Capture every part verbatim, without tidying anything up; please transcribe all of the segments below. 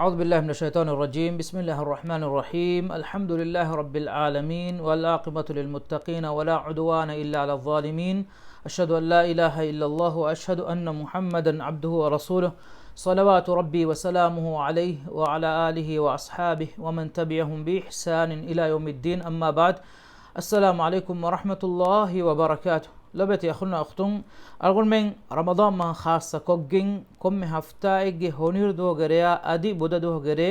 أعوذ بالله من الشيطان الرجيم. بسم الله الرحمن الرحيم. الحمد لله رب العالمين، والعاقبة للمتقين، ولا عدوان إلا على الظالمين. أشهد أن لا إله إلا الله، وأشهد أن محمدا عبده ورسوله. صلوات ربي وسلامه عليه وعلى آله وأصحابه ومن تبعهم بإحسان إلى يوم الدين. أما بعد. السلام عليكم ورحمة الله وبركاته. ލޮބުވެތި އަޚުންނާ އުޚްތުން، އަޅުގަނޑުމެން ރަމަޟާން މަހަށް ޚާއްޞަކޮށްގެން ކޮންމެ ހަފްތާއެއްގެ ހޮނިހިރު ދުވަހުގެ ރެޔާ އަދި ބުދަ ދުވަހުގެ ރޭ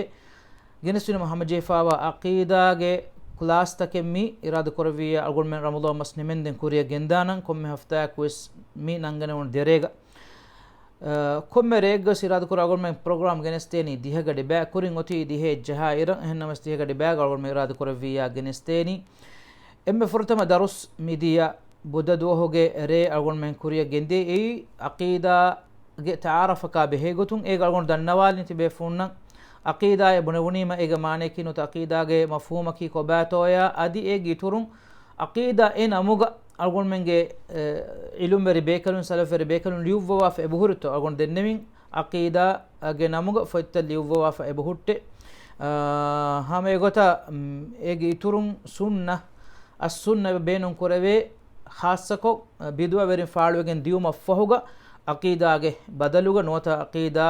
ގެނެސްދިނުމަށް ހަމަޖެހިފައިވާ ޢަޤީދާގެ ކްލާސްތަކެއް މި އިރާދަކުރެއްވިއްޔާ، އަޅުގަނޑުމެން ރަމަޟާން މަސް ނިމެންދެން ކުރިއަށް ގެންދާނަން. ކޮންމެ ހަފްތާއަކުވެސް މި ނަންގަނެވުނު ދެރޭގަ، އަ، ކޮންމެ ރެއެއްގަސް އިރާދަކުރާ އަޅުގަނޑުމެން ޕްރޮގްރާމް ގެނެސްދޭނީ ދިހަގަޑި ބައި. ކުރިން އޮތީ ދިހައެއް ޖަހާ އިރަށް. އެހެންނަމަވެސް ދިހަގަޑި ބައިގަ އަޅުގަނޑުމެން އިރާދަކުރެއްވިއްޔާ ގެނެސްދޭނީ. އެންމެ ފުރަތަމަ ދަރުސް މިދިޔަ ބުދަ ދުވަހުގެ ރޭ އަޅުގަނޑުމެން ކުރިއަށް ގެންދިޔަ އެއީ ޢަޤީދާގެ ތަޢާރަފަކާ ބެހޭގޮތުން. އޭގަ އަޅުގަނޑު ދަންނަވާލިން ތިބޭފޫންނަށް، ޢަޤީދާއޭ ބުނެވުނީމަ އޭގެ މާނަޔަކީ ނުވަތަ ޢަޤީދާގެ މަފްހޫމަކީ ކޮބާތޯޔާ އަދި އޭގެ އިތުރުން ޢަޤީދާ އެ ނަމުގަ އަޅުގަނޑުމެންގެ، އެ، ޢިލުމްވެރި ބޭކަލުން، ސަލަފްވެރި ބޭކަލުން ލިޔުއްވަވާފަ އެބަހުރިތޯ އަޅުގަނޑު ދެންނެވިން. ޢަޤީދާގެ ނަމުގަ ފޮތްތައް ލިޔުއްވަވާފަ އެބަހުއްޓޭ. އާ، ހަމަ އެގޮތަށް، މް، އޭގެ އިތުރުން ސުންނަ، އައްސުންނަ އެބަ ބޭނުން ކުރެވޭ، ޚާއްޞަކޮށް، އަ، ބިދުޢަވެރިން ފާޅުވެގެން ދިޔުމަށްފަހުގަ ޢަޤީދާގެ ބަދަލުގަ ނުވަތަ ޢަޤީދާ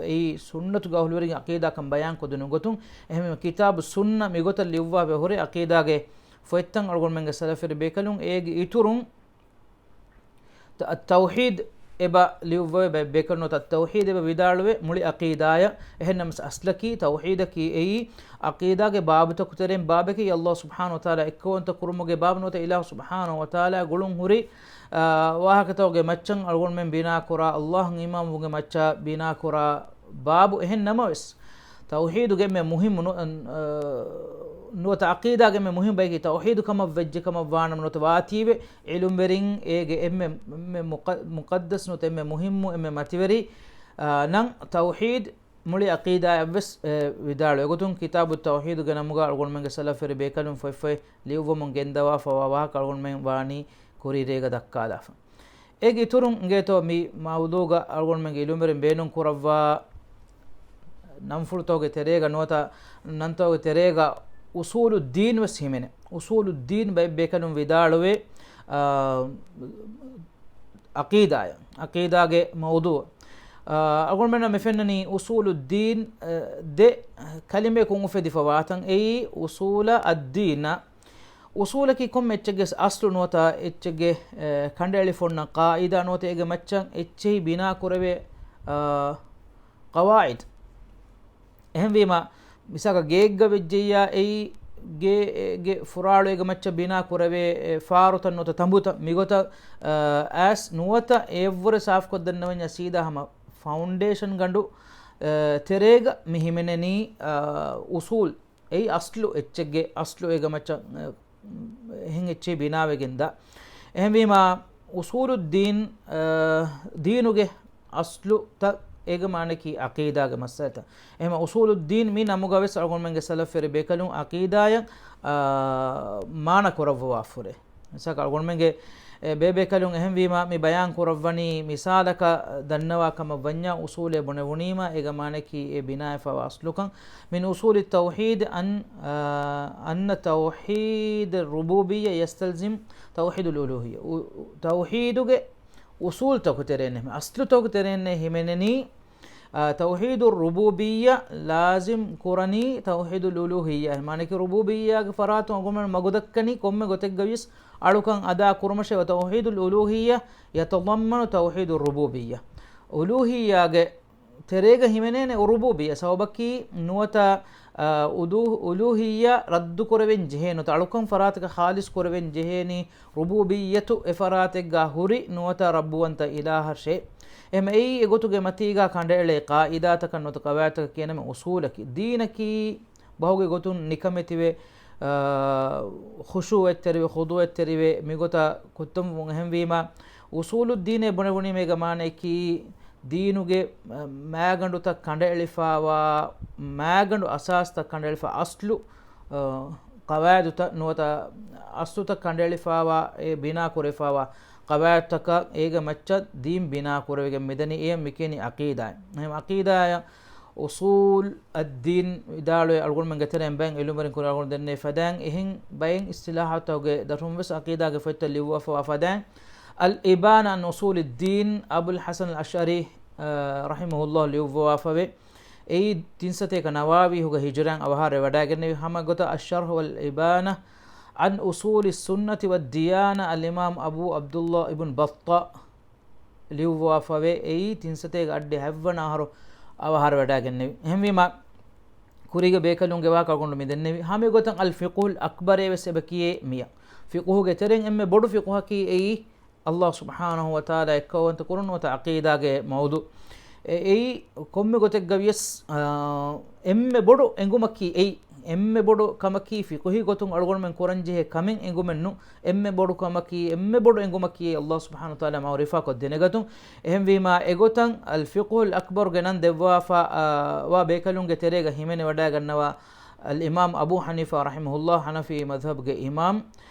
އެއީ ސުންނަތުގެ އަހުލުވެރިން ޢަޤީދާކަން ބަޔާން ކޮށްދިނުން ގޮތުން، އެހެންވީމަ ކިތާބު ސުންނަ މިގޮތަށް ލިޔުއްވާފަ އެބަހުރޭ. ޢަޤީދާގެ ފޮތްތައް އަޅުގަނޑުމެންގެ ސަލަފްވެރި ބޭކަލުން އޭގެ އިތުރުން ތަ-، އައްތައުޙީދު އެބަ ލިޔުއްވަވޭ ބައެއް ބޭކަލުން ނުވަތަ އައްތައުޙީދު އެބަ ވިދާޅުވޭ މުޅި ޢަޤީދާޔަށް. އެހެންނަމަވެސް އަސްލަކީ ތައުޙީދަކީ އެއީ ޢަޤީދާގެ ބާބުތަކު ތެރެއިން ބާބެކޭ. ﷲ ސުބްޙާނަހޫ ވަތަޢާލާ އެއްކައުވަންތަ ކުރުމުގެ ބާބު ނުވަތަ ﷲ ސުބްޙާނަހޫ ވަތަޢާލާ ގުޅުން ހުރި، އާ، ވާހަކަތަކުގެ މައްޗަށް އަޅުގަނޑުމެން ބިނާކުރާ، ﷲ އަށް އީމާންވުމުގެ މައްޗަށް ބިނާކުރާ ބާބު. އެހެންނަމަވެސް، ތައުޙީދުގެ އެންމެ މުހިއްމު ނު-، އަ، ނުވަތަ ޢަޤީދާގެ އެންމެ މުހިއްމު ބަޔަކީ ތައުޙީދު ކަމަށް ވެއްޖެ ކަމަށް ވާނަމަ ނުވަތަ ވާތީވެ، ޢިލުމްވެރިން އޭގެ އެންމެ، އެންމެ މުޤަ-، މުޤައްދަސް ނުވަތަ އެންމެ މުހިއްމު، އެންމެ މަތިވެރި، އާ، ނަން ތައުޙީދު މުޅި ޢަޤީދާއަށްވެސް، އެ، ވިދާޅުވޭ. އެގޮތުން ކިތާބު ތައުޙީދުގެ ނަމުގަ އަޅުގަނޑުމެންގެ ސަލަފްވެރި ބޭކަލުން ފޮތްފޮތް ލިޔުއްވަމުން ގެންދަވާފަވާ ވާހަކަ އަޅުގަނޑުމެން ވާނީ ކުރީ ރޭގަ ދައްކާލާފަ. އޭގެ އިތުރުން އިނގޭތޯ މި މައުޟޫގަ އަޅުގަނޑުމެންގެ ޢިލުމްވެރިން ބޭނުން ކުރައްވާ ނަންފުޅުތަކުގެ ތެރޭގަ ނުވަތަ ނަންތަކުގެ ތެރޭގަ އުޞޫލުއްދީން ވެސް ހިމެނޭ. އުޞޫލުއްދީން ބައެއް ބޭކަލުން ވިދާޅުވޭ، އާ، ޢަޤީދާއަށް، ޢަޤީދާގެ މައުޟޫޢަށް. އާ، އަޅުގަނޑުމެންނަށް މި ފެންނަނީ އުޞޫލުއްދީން، އަ، ދެ ކަލިމަޔަކުން އުފެދިފަވާތަން. އެއީ އުޞޫލަ އައްދީނަ. އުޞޫލަކީ ކޮންމެ އެއްޗެއްގެ އަސްލު ނުވަތަ އެއްޗެއްގެ، އެ، ކަނޑައެޅިފަ އޮންނަ ޤާޢިދާ ނުވަތަ އޭގެ މައްޗަށް އެއްޗެހި ބިނާކުރެވޭ، އާ، ޤަވާޢިދު. އެހެންވީމަ، މިސާލަކަށް ގެއެއްގަ ވެއްޖެއްޔާ އެއީ ގޭ، ގެ ފުރާޅު އޭގެ މައްޗަށް ބިނާ ކުރެވޭ، އެ، ފާރުތައް ނުވަތަ ތަނބުތައް މިގޮތަށް، އާ، އައިސް ނުވަތަ އެއަށްވުރެ ސާފުކޮށްދެންނެވިންޏާ ސީދާ ހަމަ ފައުންޑޭޝަން ގަނޑު، އާ، ތެރޭގަ މި ހިމެނެނީ، އާ، އުޞޫލު. އެއީ އަސްލު އެއްޗެއްގެ އަސްލު އޭގެ މައްޗަށް، އެ، އެހެން އެއްޗެއް ބިނާވެގެންދާ. އެހެންވީމަ، އުޞޫލުއްދީން، އަ، ދީނުގެ އަސްލުތައް އޭގެ މާނައަކީ ޢަޤީދާގެ މައްސަލަތައް. އެހެން އުޞޫލުއްދީން މި ނަމުގަވެސް އަޅުގަނޑުމެންގެ ސަލަފްވެރި ބޭކަލުން ޢަޤީދާއަށް، އާ، މާނަ ކުރައްވަވާފަ ހުރޭ. މިސާލަކަށް އަޅުގަނޑުމެންގެ، އެ، ބޭބޭކަލުން އެހެންވީމަ މި ބަޔާން ކުރައްވަނީ މިސާލަކަށް ދަންނަވާ ކަމަށް ވަންޏާ އުޞޫލޭ ބުނެވުނީމަ އޭގެ މާނައަކީ އެ ބިނާވެފަވާ އަސްލުކަން. من أصول التوحيد أن، އަ، أن توحيد الربوبية يستلزم توحيد الألوهية. އު-، ތައުޙީދުގެ އުޞޫލުތަކު ތެރެއިން ހިމެ-، އަސްލުތަކު ތެރެއިން ހިމެނެނީ، އާ، ތައުޙީދު ރުބޫބިއްޔާ ލާޒިމް ކުރަނީ ތައުޙީދުލް އުލޫހިއްޔާ. މާނައަކީ ރުބޫބިއްޔާގެ ފަރާތުން އަޅުގަނޑުމެން މަގުދައްކަނީ ކޮންމެ ގޮތެއްގަވިޔަސް އަޅުކަން އަދާ ކުރުމަށޭ. ވަ تَوْحِيدُ الْأُلُوهِيَّةِ يَتَضَمَّنُ تَوْحِيدَ الرُّبُوبِيَّةِ. އުލޫހިއްޔާގެ ތެރޭގަ ހިމެނޭނެ ރުބޫބިއްޔާ. ސަބަބަކީ ނުވަތަ، އާ، އުލޫ-، އުލޫހިއްޔާ ރައްދު ކުރެވެން ޖެހޭ ނުވަތަ އަޅުކަން ފަރާތަކަށް ޚާލިޞް ކުރެވެން ޖެހޭނީ ރުބޫބިއްޔަތު އެ ފަރާތެއްގަ ހުރި ނުވަތަ ރައްބުވަންތަ އިލާހަށޭ. އެހެން އެއީ އެގޮތުގެ މަތީގަ ކަނޑައެޅޭ ޤާޢިދާތަކަށް ނުވަތަ ޤަވާޢިދުތަކަށް ކިޔަނަމޭ އުޞޫލަކީ. ދީނަކީ ބަހުގެ ގޮތުން ނިކަމެތިވެ، އާ، ޚުޝޫޢަތްތެރިވެ، ޚުޟޫޢަތްތެރިވެ، މިގޮތަށް ކުއްތަންވުން. އެހެންވީމަ، އުޞޫލުއްދީނޭ ބުނެވުނީމޭގެ މާނައަކީ، ދީނުގެ، އަ، މާގަނޑުތައް ކަނޑައެޅިފައިވާ، މާގަނޑު އަސާސްތައް ކަނޑައެޅިފަ އަސްލު، އަ، ޤަވާޢިދުތައް ނުވަތަ އަސްލުތައް ކަނޑައެޅިފައިވާ، އެ ބިނާ ކުރެފައިވާ ޤަވާޢިދުތަކަށް އޭގެ މައްޗަށް ދީން ބިނާ ކުރެވިގެން މިދަނީ. އެޔަށް މިކިޔަނީ ޢަޤީދާ. އެހެން ޢަޤީދާއަށް އުޞޫލް އައްދީން ވިދާޅުވެ އަޅުގަނޑުމެންގެ ތެރެއިން ބައެއް އިލްމުވެރިން ކުރި އަޅުގަނޑު ދެންނެވި ފަދައިން އެހެން ބައެއް އިޞްޠިލާޙާތުގެ ދަށުން ވެސް ޢަޤީދާގެ ފޮތްތައް ލިޔުއްވާފަވާ ފަދައިން، އަލްއިބާނާ ޢަން އުޞޫލިއްދީން އަބުލް ޙަސަން އަލް އަޝްޢަރީ، އަ، ރަޙިމަހުﷲ ލިޔުއްވަވާފަވޭ. އެއީ ތިން ސަތޭކަ ނަވާވީހުގަ ހިޖުރައިން އަވަހާރަވެވަޑައިގެންނެވި. ހަމަ ގޮތަށް އައްޝަރްޙު ވަލް އިބާނާ ޢަން އުޞޫލިއް ސުންނަތި ވައްދިޔާނާ އަލްއިމާމް އަބޫ ޢަބްދުﷲ އިބްނު ބައްޠާ ލިޔުއްވާފަވޭ. އެއީ ތިން ސަތޭކަ އަށްޑިހަ ހަތްވަނަ އަހަރު އަވަހާރަވެވަޑައިގެންނެވި. އެހެންވީމާ، ކުރީގެ ބޭކަލުންގެ ވާހަކަ އަޅުގަނޑު މި ދެންނެވި. ހަމަ އެގޮތަށް އަލް ފިޤުހުލް އަކްބަރޭ ވެސް އެބަ ކިޔޭ މިޔަށް. ފިޤުހުގެ ތެރެއިން އެންމެ ބޮޑު ފިޤުހަކީ އެއީ ﷲ ސުބްޙާނަހޫ ވަތަޢާލާ އެއްކައުވަންތަ ކުރުން ނުވަތަ ޢަޤީދާގެ މައުޟޫޢު. އެ-، އެއީ ކޮންމެ ގޮތެއްގަވިޔަސް، އާ، އެންމެ ބޮޑު އެނގުމަކީ އެއީ. އެންމެ ބޮޑު ކަމަކީ ފިޤުހީ ގޮތުން އަޅުގަނޑުމެން ކުރަންޖެހޭ ކަމެއް އެނގުމެއް ނޫން. އެންމެ ބޮޑު ކަމަކީ، އެންމެ ބޮޑު އެނގުމަކީ ﷲ ސުބްޙާނަހޫ ވަތަޢާލާ މަޢުރިފާކޮށް ދެނެގަތުން. އެހެންވީމާ، އެގޮތަށް އަލް ފިޤުހުލް އަކްބަރުގެ ނަން ދެއްވާފަ، އާ، ވާ ބޭކަލުންގެ ތެރޭގަ ހިމެނިވަޑައިގަންނަވާ އަލްއިމާމް އަބޫ ޙަނީފާ ރަޙިމަހުﷲ ޙަނަފީ މަޛްހަބްގެ އިމާމް.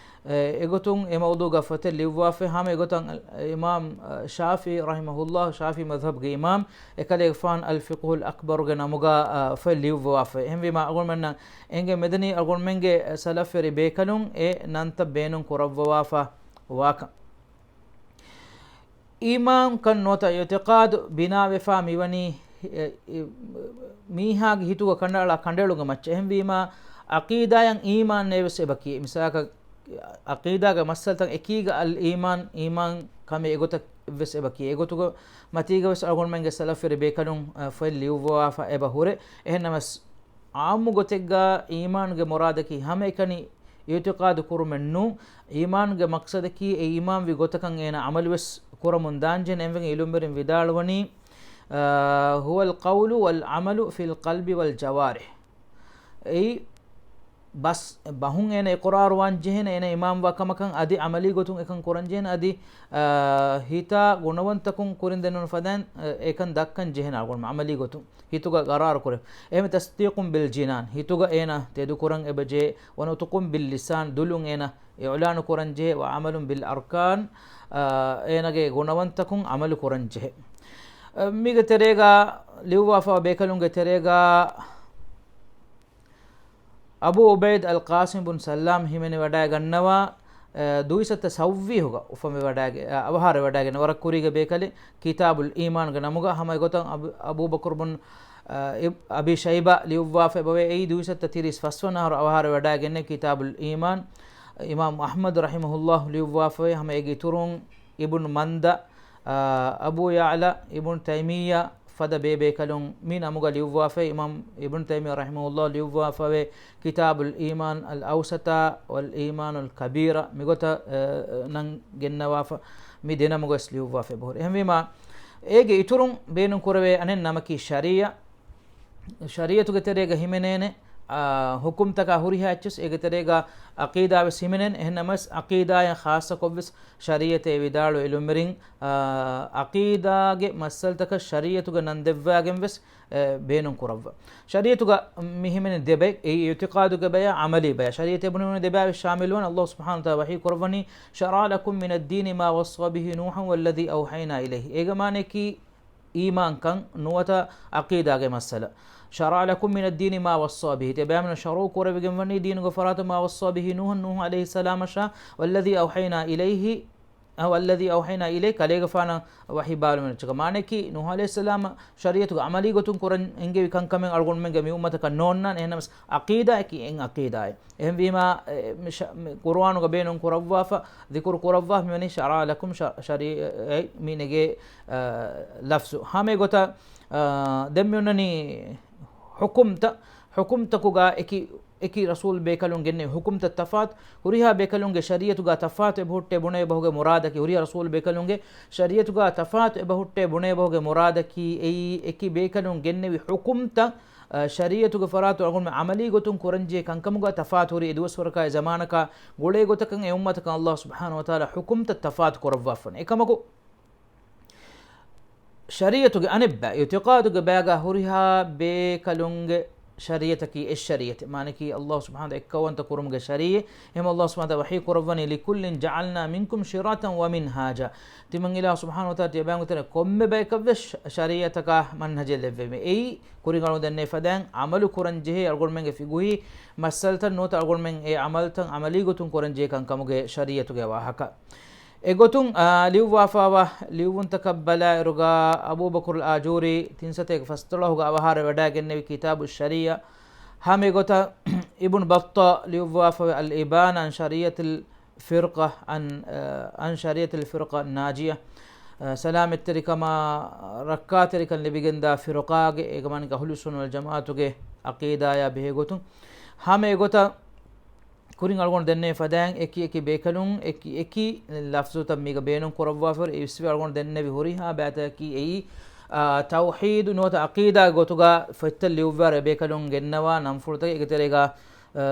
އެ، އެގޮތުން އެ މައުޟޫޢުގަ ފޮތެއް ލިޔުއްވާފަ. ހަމަ އެގޮތަށް އިމާމް، އަ، ޝާފިޢީ ރަޙިމަހުﷲ، ޝާފިޢީ މަޛްހަބްގެ އިމާމް، އެކަލޭގެފާނު އަލް ފިޤުހުލް އަކްބަރުގެ ނަމުގަ، އަ، ފޮތް ލިޔުއްވާފަ. އެހެންވީމާ، އަޅުގަނޑުމެންނަށް އެނގޭ މެދަނީ އަޅުގަނޑުމެންގެ ސަލަފްވެރި ބޭކަލުން އެ ނަންތައް ބޭނުން ކުރައްވަވާފަ ވާކަން. އީމާންކަން ނުވަތަ އިޢުތިޤާދު ބިނާވެފާ މިވަނީ، އެ، އި، މީހާގެ ހިތުގަ ކަނޑައަޅާ ކަނޑައެޅުމުގެ މައްޗަށް. އެހެންވީމާ، ޢަޤީދާއަށް އީމާން ނޭވެސް އެބަ ކިޔޭ. މިސާލަކަށް، ޢަޤީދާގެ މައްސަލަތައް އެކީގަ އަލް އީމާން، އީމާން ކަމެއް އެގޮތަށް ވެސް އެބަ ކިޔޭ. އެގޮތުގަ މަތީގަ ވެސް އަޅުގަނޑުމެންގެ ސަލަފްވެރި ބޭކަލުން، އަ، ފޮތް ލިޔުއްވަވާފަ އެބަ ހުރޭ. އެހެންނަމަސް، ޢާއްމު ގޮތެއްގަ އީމާނުގެ މުރާދަކީ ހަމައެކަނި އިޢުތިޤާދު ކުރުމެއް ނޫން. އީމާނުގެ މަޤްޞަދަކީ އެ އީމާންވި ގޮތަކަށް އޭނަ ޢަމަލުވެސް ކުރަމުން ދާންޖެހޭނެ. އެންމެ އިލްމުވެރިން ވިދާޅުވަނީ، އާ، ހުވަލް ޤައުލު ވަލް ޢަމަލު ފިލް ޤަލްބި ވަލް ޖަވާރިޙް. އެއީ ބަސް، ބަހުން އޭނަ އިޤުރާރުވާން ޖެހޭނެ، އޭނަ އީމާންވާ ކަމަކަށް، އަދި ޢަމަލީ ގޮތުން އެކަން ކުރަން ޖެހޭނެ، އަދި، އާ، ހިތާ ގުނަވަންތަކުން ކުރިން ދެންނެވުނު ފަދައިން، އެ، އެކަން ދައްކަން ޖެހޭނެ އަޅުގަނޑުމެން ޢަމަލީ ގޮތުން. ހިތުގަ ޤަރާރު ކުރެ. އެހެން ތަޞްދީޤުން ބިލް ޖިނާން، ހިތުގަ އޭނަ ތެދުކުރަން އެބަޖެހޭ، ވަނުޠުޤުން ބިލް ލިސާން، ދުލުން އޭނަ އިޢުލާނު ކުރަން ޖެހޭ، ވަޢަމަލުން ބިލް އަރްކާން، އާ، އޭނަގެ ގުނަވަންތަކުން ޢަމަލު ކުރަން ޖެހޭ. އަ، މީގެ ތެރޭގަ ލިޔުއްވާފަ ބޭކަލުންގެ ތެރޭގަ އަބޫ ޢުބައިދު އަލް ޤާސިމް ބުން ސައްލާމް ހިމެނިވަޑައިގަންނަވާ، އަ، ދުއިސައްތަ ސައްވީހުގަ އުފަންވެވަޑައިގެ-، އަ، އަވަހާރަވެވަޑައިގެން ވަރަށް ކުރީގެ ބޭކަލެއް ކިތާބުލް އީމާންގެ ނަމުގަ. ހަމަ އެގޮތަށް އަބު-، އަބޫބަކުރު ބުން، އަ، އިބް-، އަބީ ޝައިބާ ލިޔުއްވާފަ އެބަވޭ. އެއީ ދުއިސައްތަ ތިރީސް ފަސްވަނަ އަހަރު އަވަހާރަވެވަޑައިގެންނެވި ކިތާބުލް އީމާން. އިމާމް އަޙްމަދު ރަޙިމަހުﷲ ލިޔުއްވާފަވޭ. ހަމަ އޭގެ އިތުރުން އިބްނު މަންދަ، އާ، އަބޫ ޔަޢުލާ، އިބްނު ތައިމިއްޔާ ފަދަ ބޭބޭކަލުން މި ނަމުގަ ލިޔުއްވާފައި. އިމާމް އިބްނު ތައިމިއްޔާ ރަޙިމަހުﷲ ލިޔުއްވާފަވޭ ކިތާބުލް އީމާން އަލް އައުސަޠާ ވަލް އީމާނުލް ކަބީރާ މިގޮތަށް، އާ، ނަން ގެންނަވާފަ މި ދެނަމުގަވެސް ލިޔުއްވާފަ އެބަހުރި. އެހެންވީމާ، އޭގެ އިތުރުން ބޭނުން ކުރެވޭ އަނެއް ނަމަކީ ޝަރީޢަ. ޝަރީޢަތުގެ ތެރޭގަ ހިމެނޭނެ، އާ، ޙުކުމްތަކާ ހުރިހާ އެއްޗެސް އޭގެ ތެރޭގަ ޢަޤީދާވެސް ހިމެނޭނެ. އެހެންނަމަވެސް ޢަޤީދާއަށް ޚާއްޞަކޮށްވެސް ޝަރީޢަތޭ ވިދާޅުވި އިލްމުވެރިން، އާ، ޢަޤީދާގެ މައްސަލަތަކަށް ޝަރީޢަތުގެ ނަން ދެއްވާގެންވެސް، އެ، ބޭނުން ކުރައްވާ. ޝަރީޢަތުގަ މި ހިމެނޭ ދެ ބައެއް، އެއީ އިޢުތިޤާދުގެ ބަޔާ، ޢަމަލީ ބަޔާ. ޝަރީޢަތޭ ބުނެވުނީ ދެ ބަޔާވެސް ޝާމިލުވާން. ﷲ ސުބްޙާނަހޫ ވަތަޢާލާ ވަޙީ ކުރައްވަނީ، "شرع لكم من الدين ما وصى به نوحا والذي أوحينا إليه." އޭގެ މާނައަކީ، އީމާންކަން ނުވަތަ ޢަޤީދާގެ މައްސަލަ. "شرع لكم من الدين ما وصى به." ތިޔަބައިމީހުންނަށް ޝަރުޢު ކުރެވިގެން ވަނީ ދީނުގެ ފަރާތުން، "ما وصى به نوحا" ނޫޙު ޢަލައިހިއްސަލާމަށާ، "والذي أوحينا إليه" އަ، "والذي أوحينا إليك" ކަލޭގެފާނަށް ވަޙީ ބާލުމެއް ކަމަށް. މާނައަކީ، ނޫޙު ޢަލައިހިއްސަލާމް ޝަރީޢަތުގެ ޢަމަލީ ގޮތުން ކުރަން އެންގެވި ކަންކަމެއް އަޅުގަނޑުމެންގެ މި އުއްމަތަކަށް ނޯންނާނެ. އެހެންނަމަސް ޢަޤީދާއަކީ އެއް ޢަޤީދާއެއް. އެހެންވީމާ، އެ، މި ޝަ-، މި ޤުރުއާނުގަ ބޭނުން ކުރައްވާފަ، ޛިކުރު ކުރައްވާފަ މިވަނީ "شرع لكم" ޝަ-، ޝަރީޢަތް މި ނެގޭ، އަ، ލަފްޒު. ހަމަ އެގޮތަށް، އަ، ދެން މި އޮންނަނީ ޙުކުމްތައް، ޙުކުމްތަކުގަ އެކި، އެކި ރަސޫލް ބޭކަލުން ގެންނެވި ޙުކުމްތައް ތަފާތު، ހުރިހާ ބޭކަލުންގެ ޝަރީޢަތުގަ ތަފާތު އެބަހުއްޓޭ ބުނެވޭ ބަހުގެ މުރާދަކީ، ހުރިހާ ރަސޫލް ބޭކަލުންގެ ޝަރީޢަތުގަ ތަފާތު އެބަހުއްޓޭ ބުނެވޭ ބަހުގެ މުރާދަކީ، އެއީ އެކި ބޭކަލުން ގެންނެވި ޙުކުމްތައް، އަ، ޝަރީޢަތުގެ ފަރާތު އަޅުގަނޑުމެން ޢަމަލީ ގޮތުން ކުރަންޖެހޭ ކަންކަމުގަ ތަފާތު ހުރި އެ ދުވަސްވަރަކާއި ޒަމާނަކާ ގުޅޭ ގޮތަކަށް އެ އުއްމަތަކަށް ﷲ ސުބްޙާނަހޫ ވަތަޢާލާ ޙުކުމްތައް ތަފާތު ކުރައްވާފަން. އެކަމަކު، ޝަރީޢަތުގެ އަނެއްބައި، އިޢުތިޤާދުގެ ބައިގަ ހުރިހާ ބޭކަލުންގެ ޝަރީޢަތަކީ އެއް ޝަރީޢަތެއް. މާނައަކީ އައްލާހު ސުބްޙާނަހު ވަތަޢާލާ އެއްކައުވަންތަ ކުރުމުގެ ޝަރީޢަތް. އެހެން އައްލާހު ސުބްޙާނަހު ވަތަޢާލާ ވަޙީ ކުރައްވަނީ، لِكُلٍّ جَعَلْنَا مِنْكُمْ شِرْعَةً وَمِنْهَاجًا. ތިމަން އިލާހު ސުބްޙާނަހު ވަތަޢާލާ ތިޔަބައިން ގޮތުން ކޮންމެ ބަޔަކަށްވެސް ޝަ-، ޝަރީޢަތަކާ މަންހަޖެއް ލެއްވެވި. އެއީ ކުރިން އަޅުގަނޑު ދެންނެވި ފަދައިން ޢަމަލު ކުރަން ޖެހޭ އަޅުގަނޑުމެންގެ ފިޤުހީ މައްސަލަތައް ނުވަތަ އަޅުގަނޑުމެން އެ ޢަމަލުތައް ޢަމަލީ ގޮތުން ކުރަން ޖެހޭ ކަންކަމުގެ ޝަރީޢަތުގެ ވާހަކަ. އެގޮތުން، އާ، ލިޔުއްވާފައިވާ ލިޔުއްވުންތަކަށް ބަލާއިރުގަ އަބޫބަކުރުލް އާޖޫރީ ތިން ސަތޭކަ ފަސްދޮޅަހުގަ އަވަހާރަވެވަޑައިގެންނެވި ކިތާބުއްޝަރީޢަ، ހަމަ އެގޮތަށް އިބްނު ބައްޠާ ލިޔުއްވާފައިވާ އަލްއިބާނާ ޢަން ޝަރީޢަތިލް ފިރްޤަ، ޢަން، އަ، ޢަން ޝަރީޢަތިލް ފިރްޤަ ނާޖިޔަ، އަ، ސަލާމަތްތެރިކަމާ ރައްކާތެރިކަން ލިބިގެންދާ ފިރުޤާގެ، އޭގެ މާނައަކީ އަހުލުއްސުންނަ ވަލްޖަމާޢަތުގެ ޢަޤީދާޔާ ބެހޭގޮތުން، ހަމަ އެގޮތަށް ކުރިން އަޅުގަނޑު ދެންނެވި ފަދައިން އެކި އެކި ބޭކަލުން އެކި އެކި ލަފްޒުތައް މީގަ ބޭނުން ކުރައްވާފައިވަރު އިސްވެ އަޅުގަނޑު ދެންނެވި ހުރިހާ ބައިތަކަކީ އެއީ، އާ، ތައުޙީދު ނުވަތަ ޢަޤީދާ ގޮތުގަ ފޮތްތައް ލިޔުއްވާއިރު އެބޭކަލުން ގެންނަވާ ނަންފުޅުތަކެއް. އޭގެ ތެރޭގަ، އާ،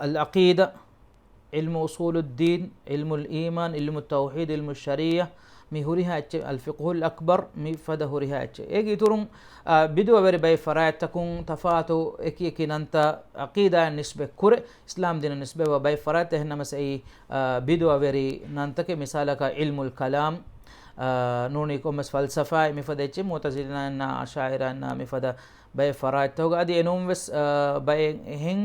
އަލްޢަޤީދާ، ޢިލްމު އުޞޫލުއްދީން، ޢިލްމުލް އީމާން، ޢިލްމު ތައުޙީދް، ޢިލްމު ޝަރީޢަ، މި ހުރިހާ އެއްޗެއް، އަލް ފިޤްހުލް އަކްބަރު، މި ފަދަ ހުރިހާ އެއްޗެއް. އޭގެ އިތުރުން، އާ، ބިދުޢަވެރި ބައެއް ފަރާތްތަކުން ތަފާތު އެކި އެކި ނަންތައް ޢަޤީދާއަށް ނިސްބަތް ކުރެ، އިސްލާމް ދީނަށް ނިސްބަތްވާ ބައެއް ފަރާތްތައް. އެހެންނަމަސް އެއީ، އާ، ބިދުޢަވެރި ނަންތަކެއް. މިސާލަކަށް ޢިލްމުލް ކަލާމް، އާ، ނޫނީ ކޮންމެސް ފަލްސަފާއެއް މިފަދަ އެއްޗެއް، މުޢުތަޒިލާއިންނާ އަޝާޢިރާއިންނާ މިފަދަ ބައެއް ފަރާތްތަކުގަ. އަދި އެނޫންވެސް، އާ، ބައެއް އެހެން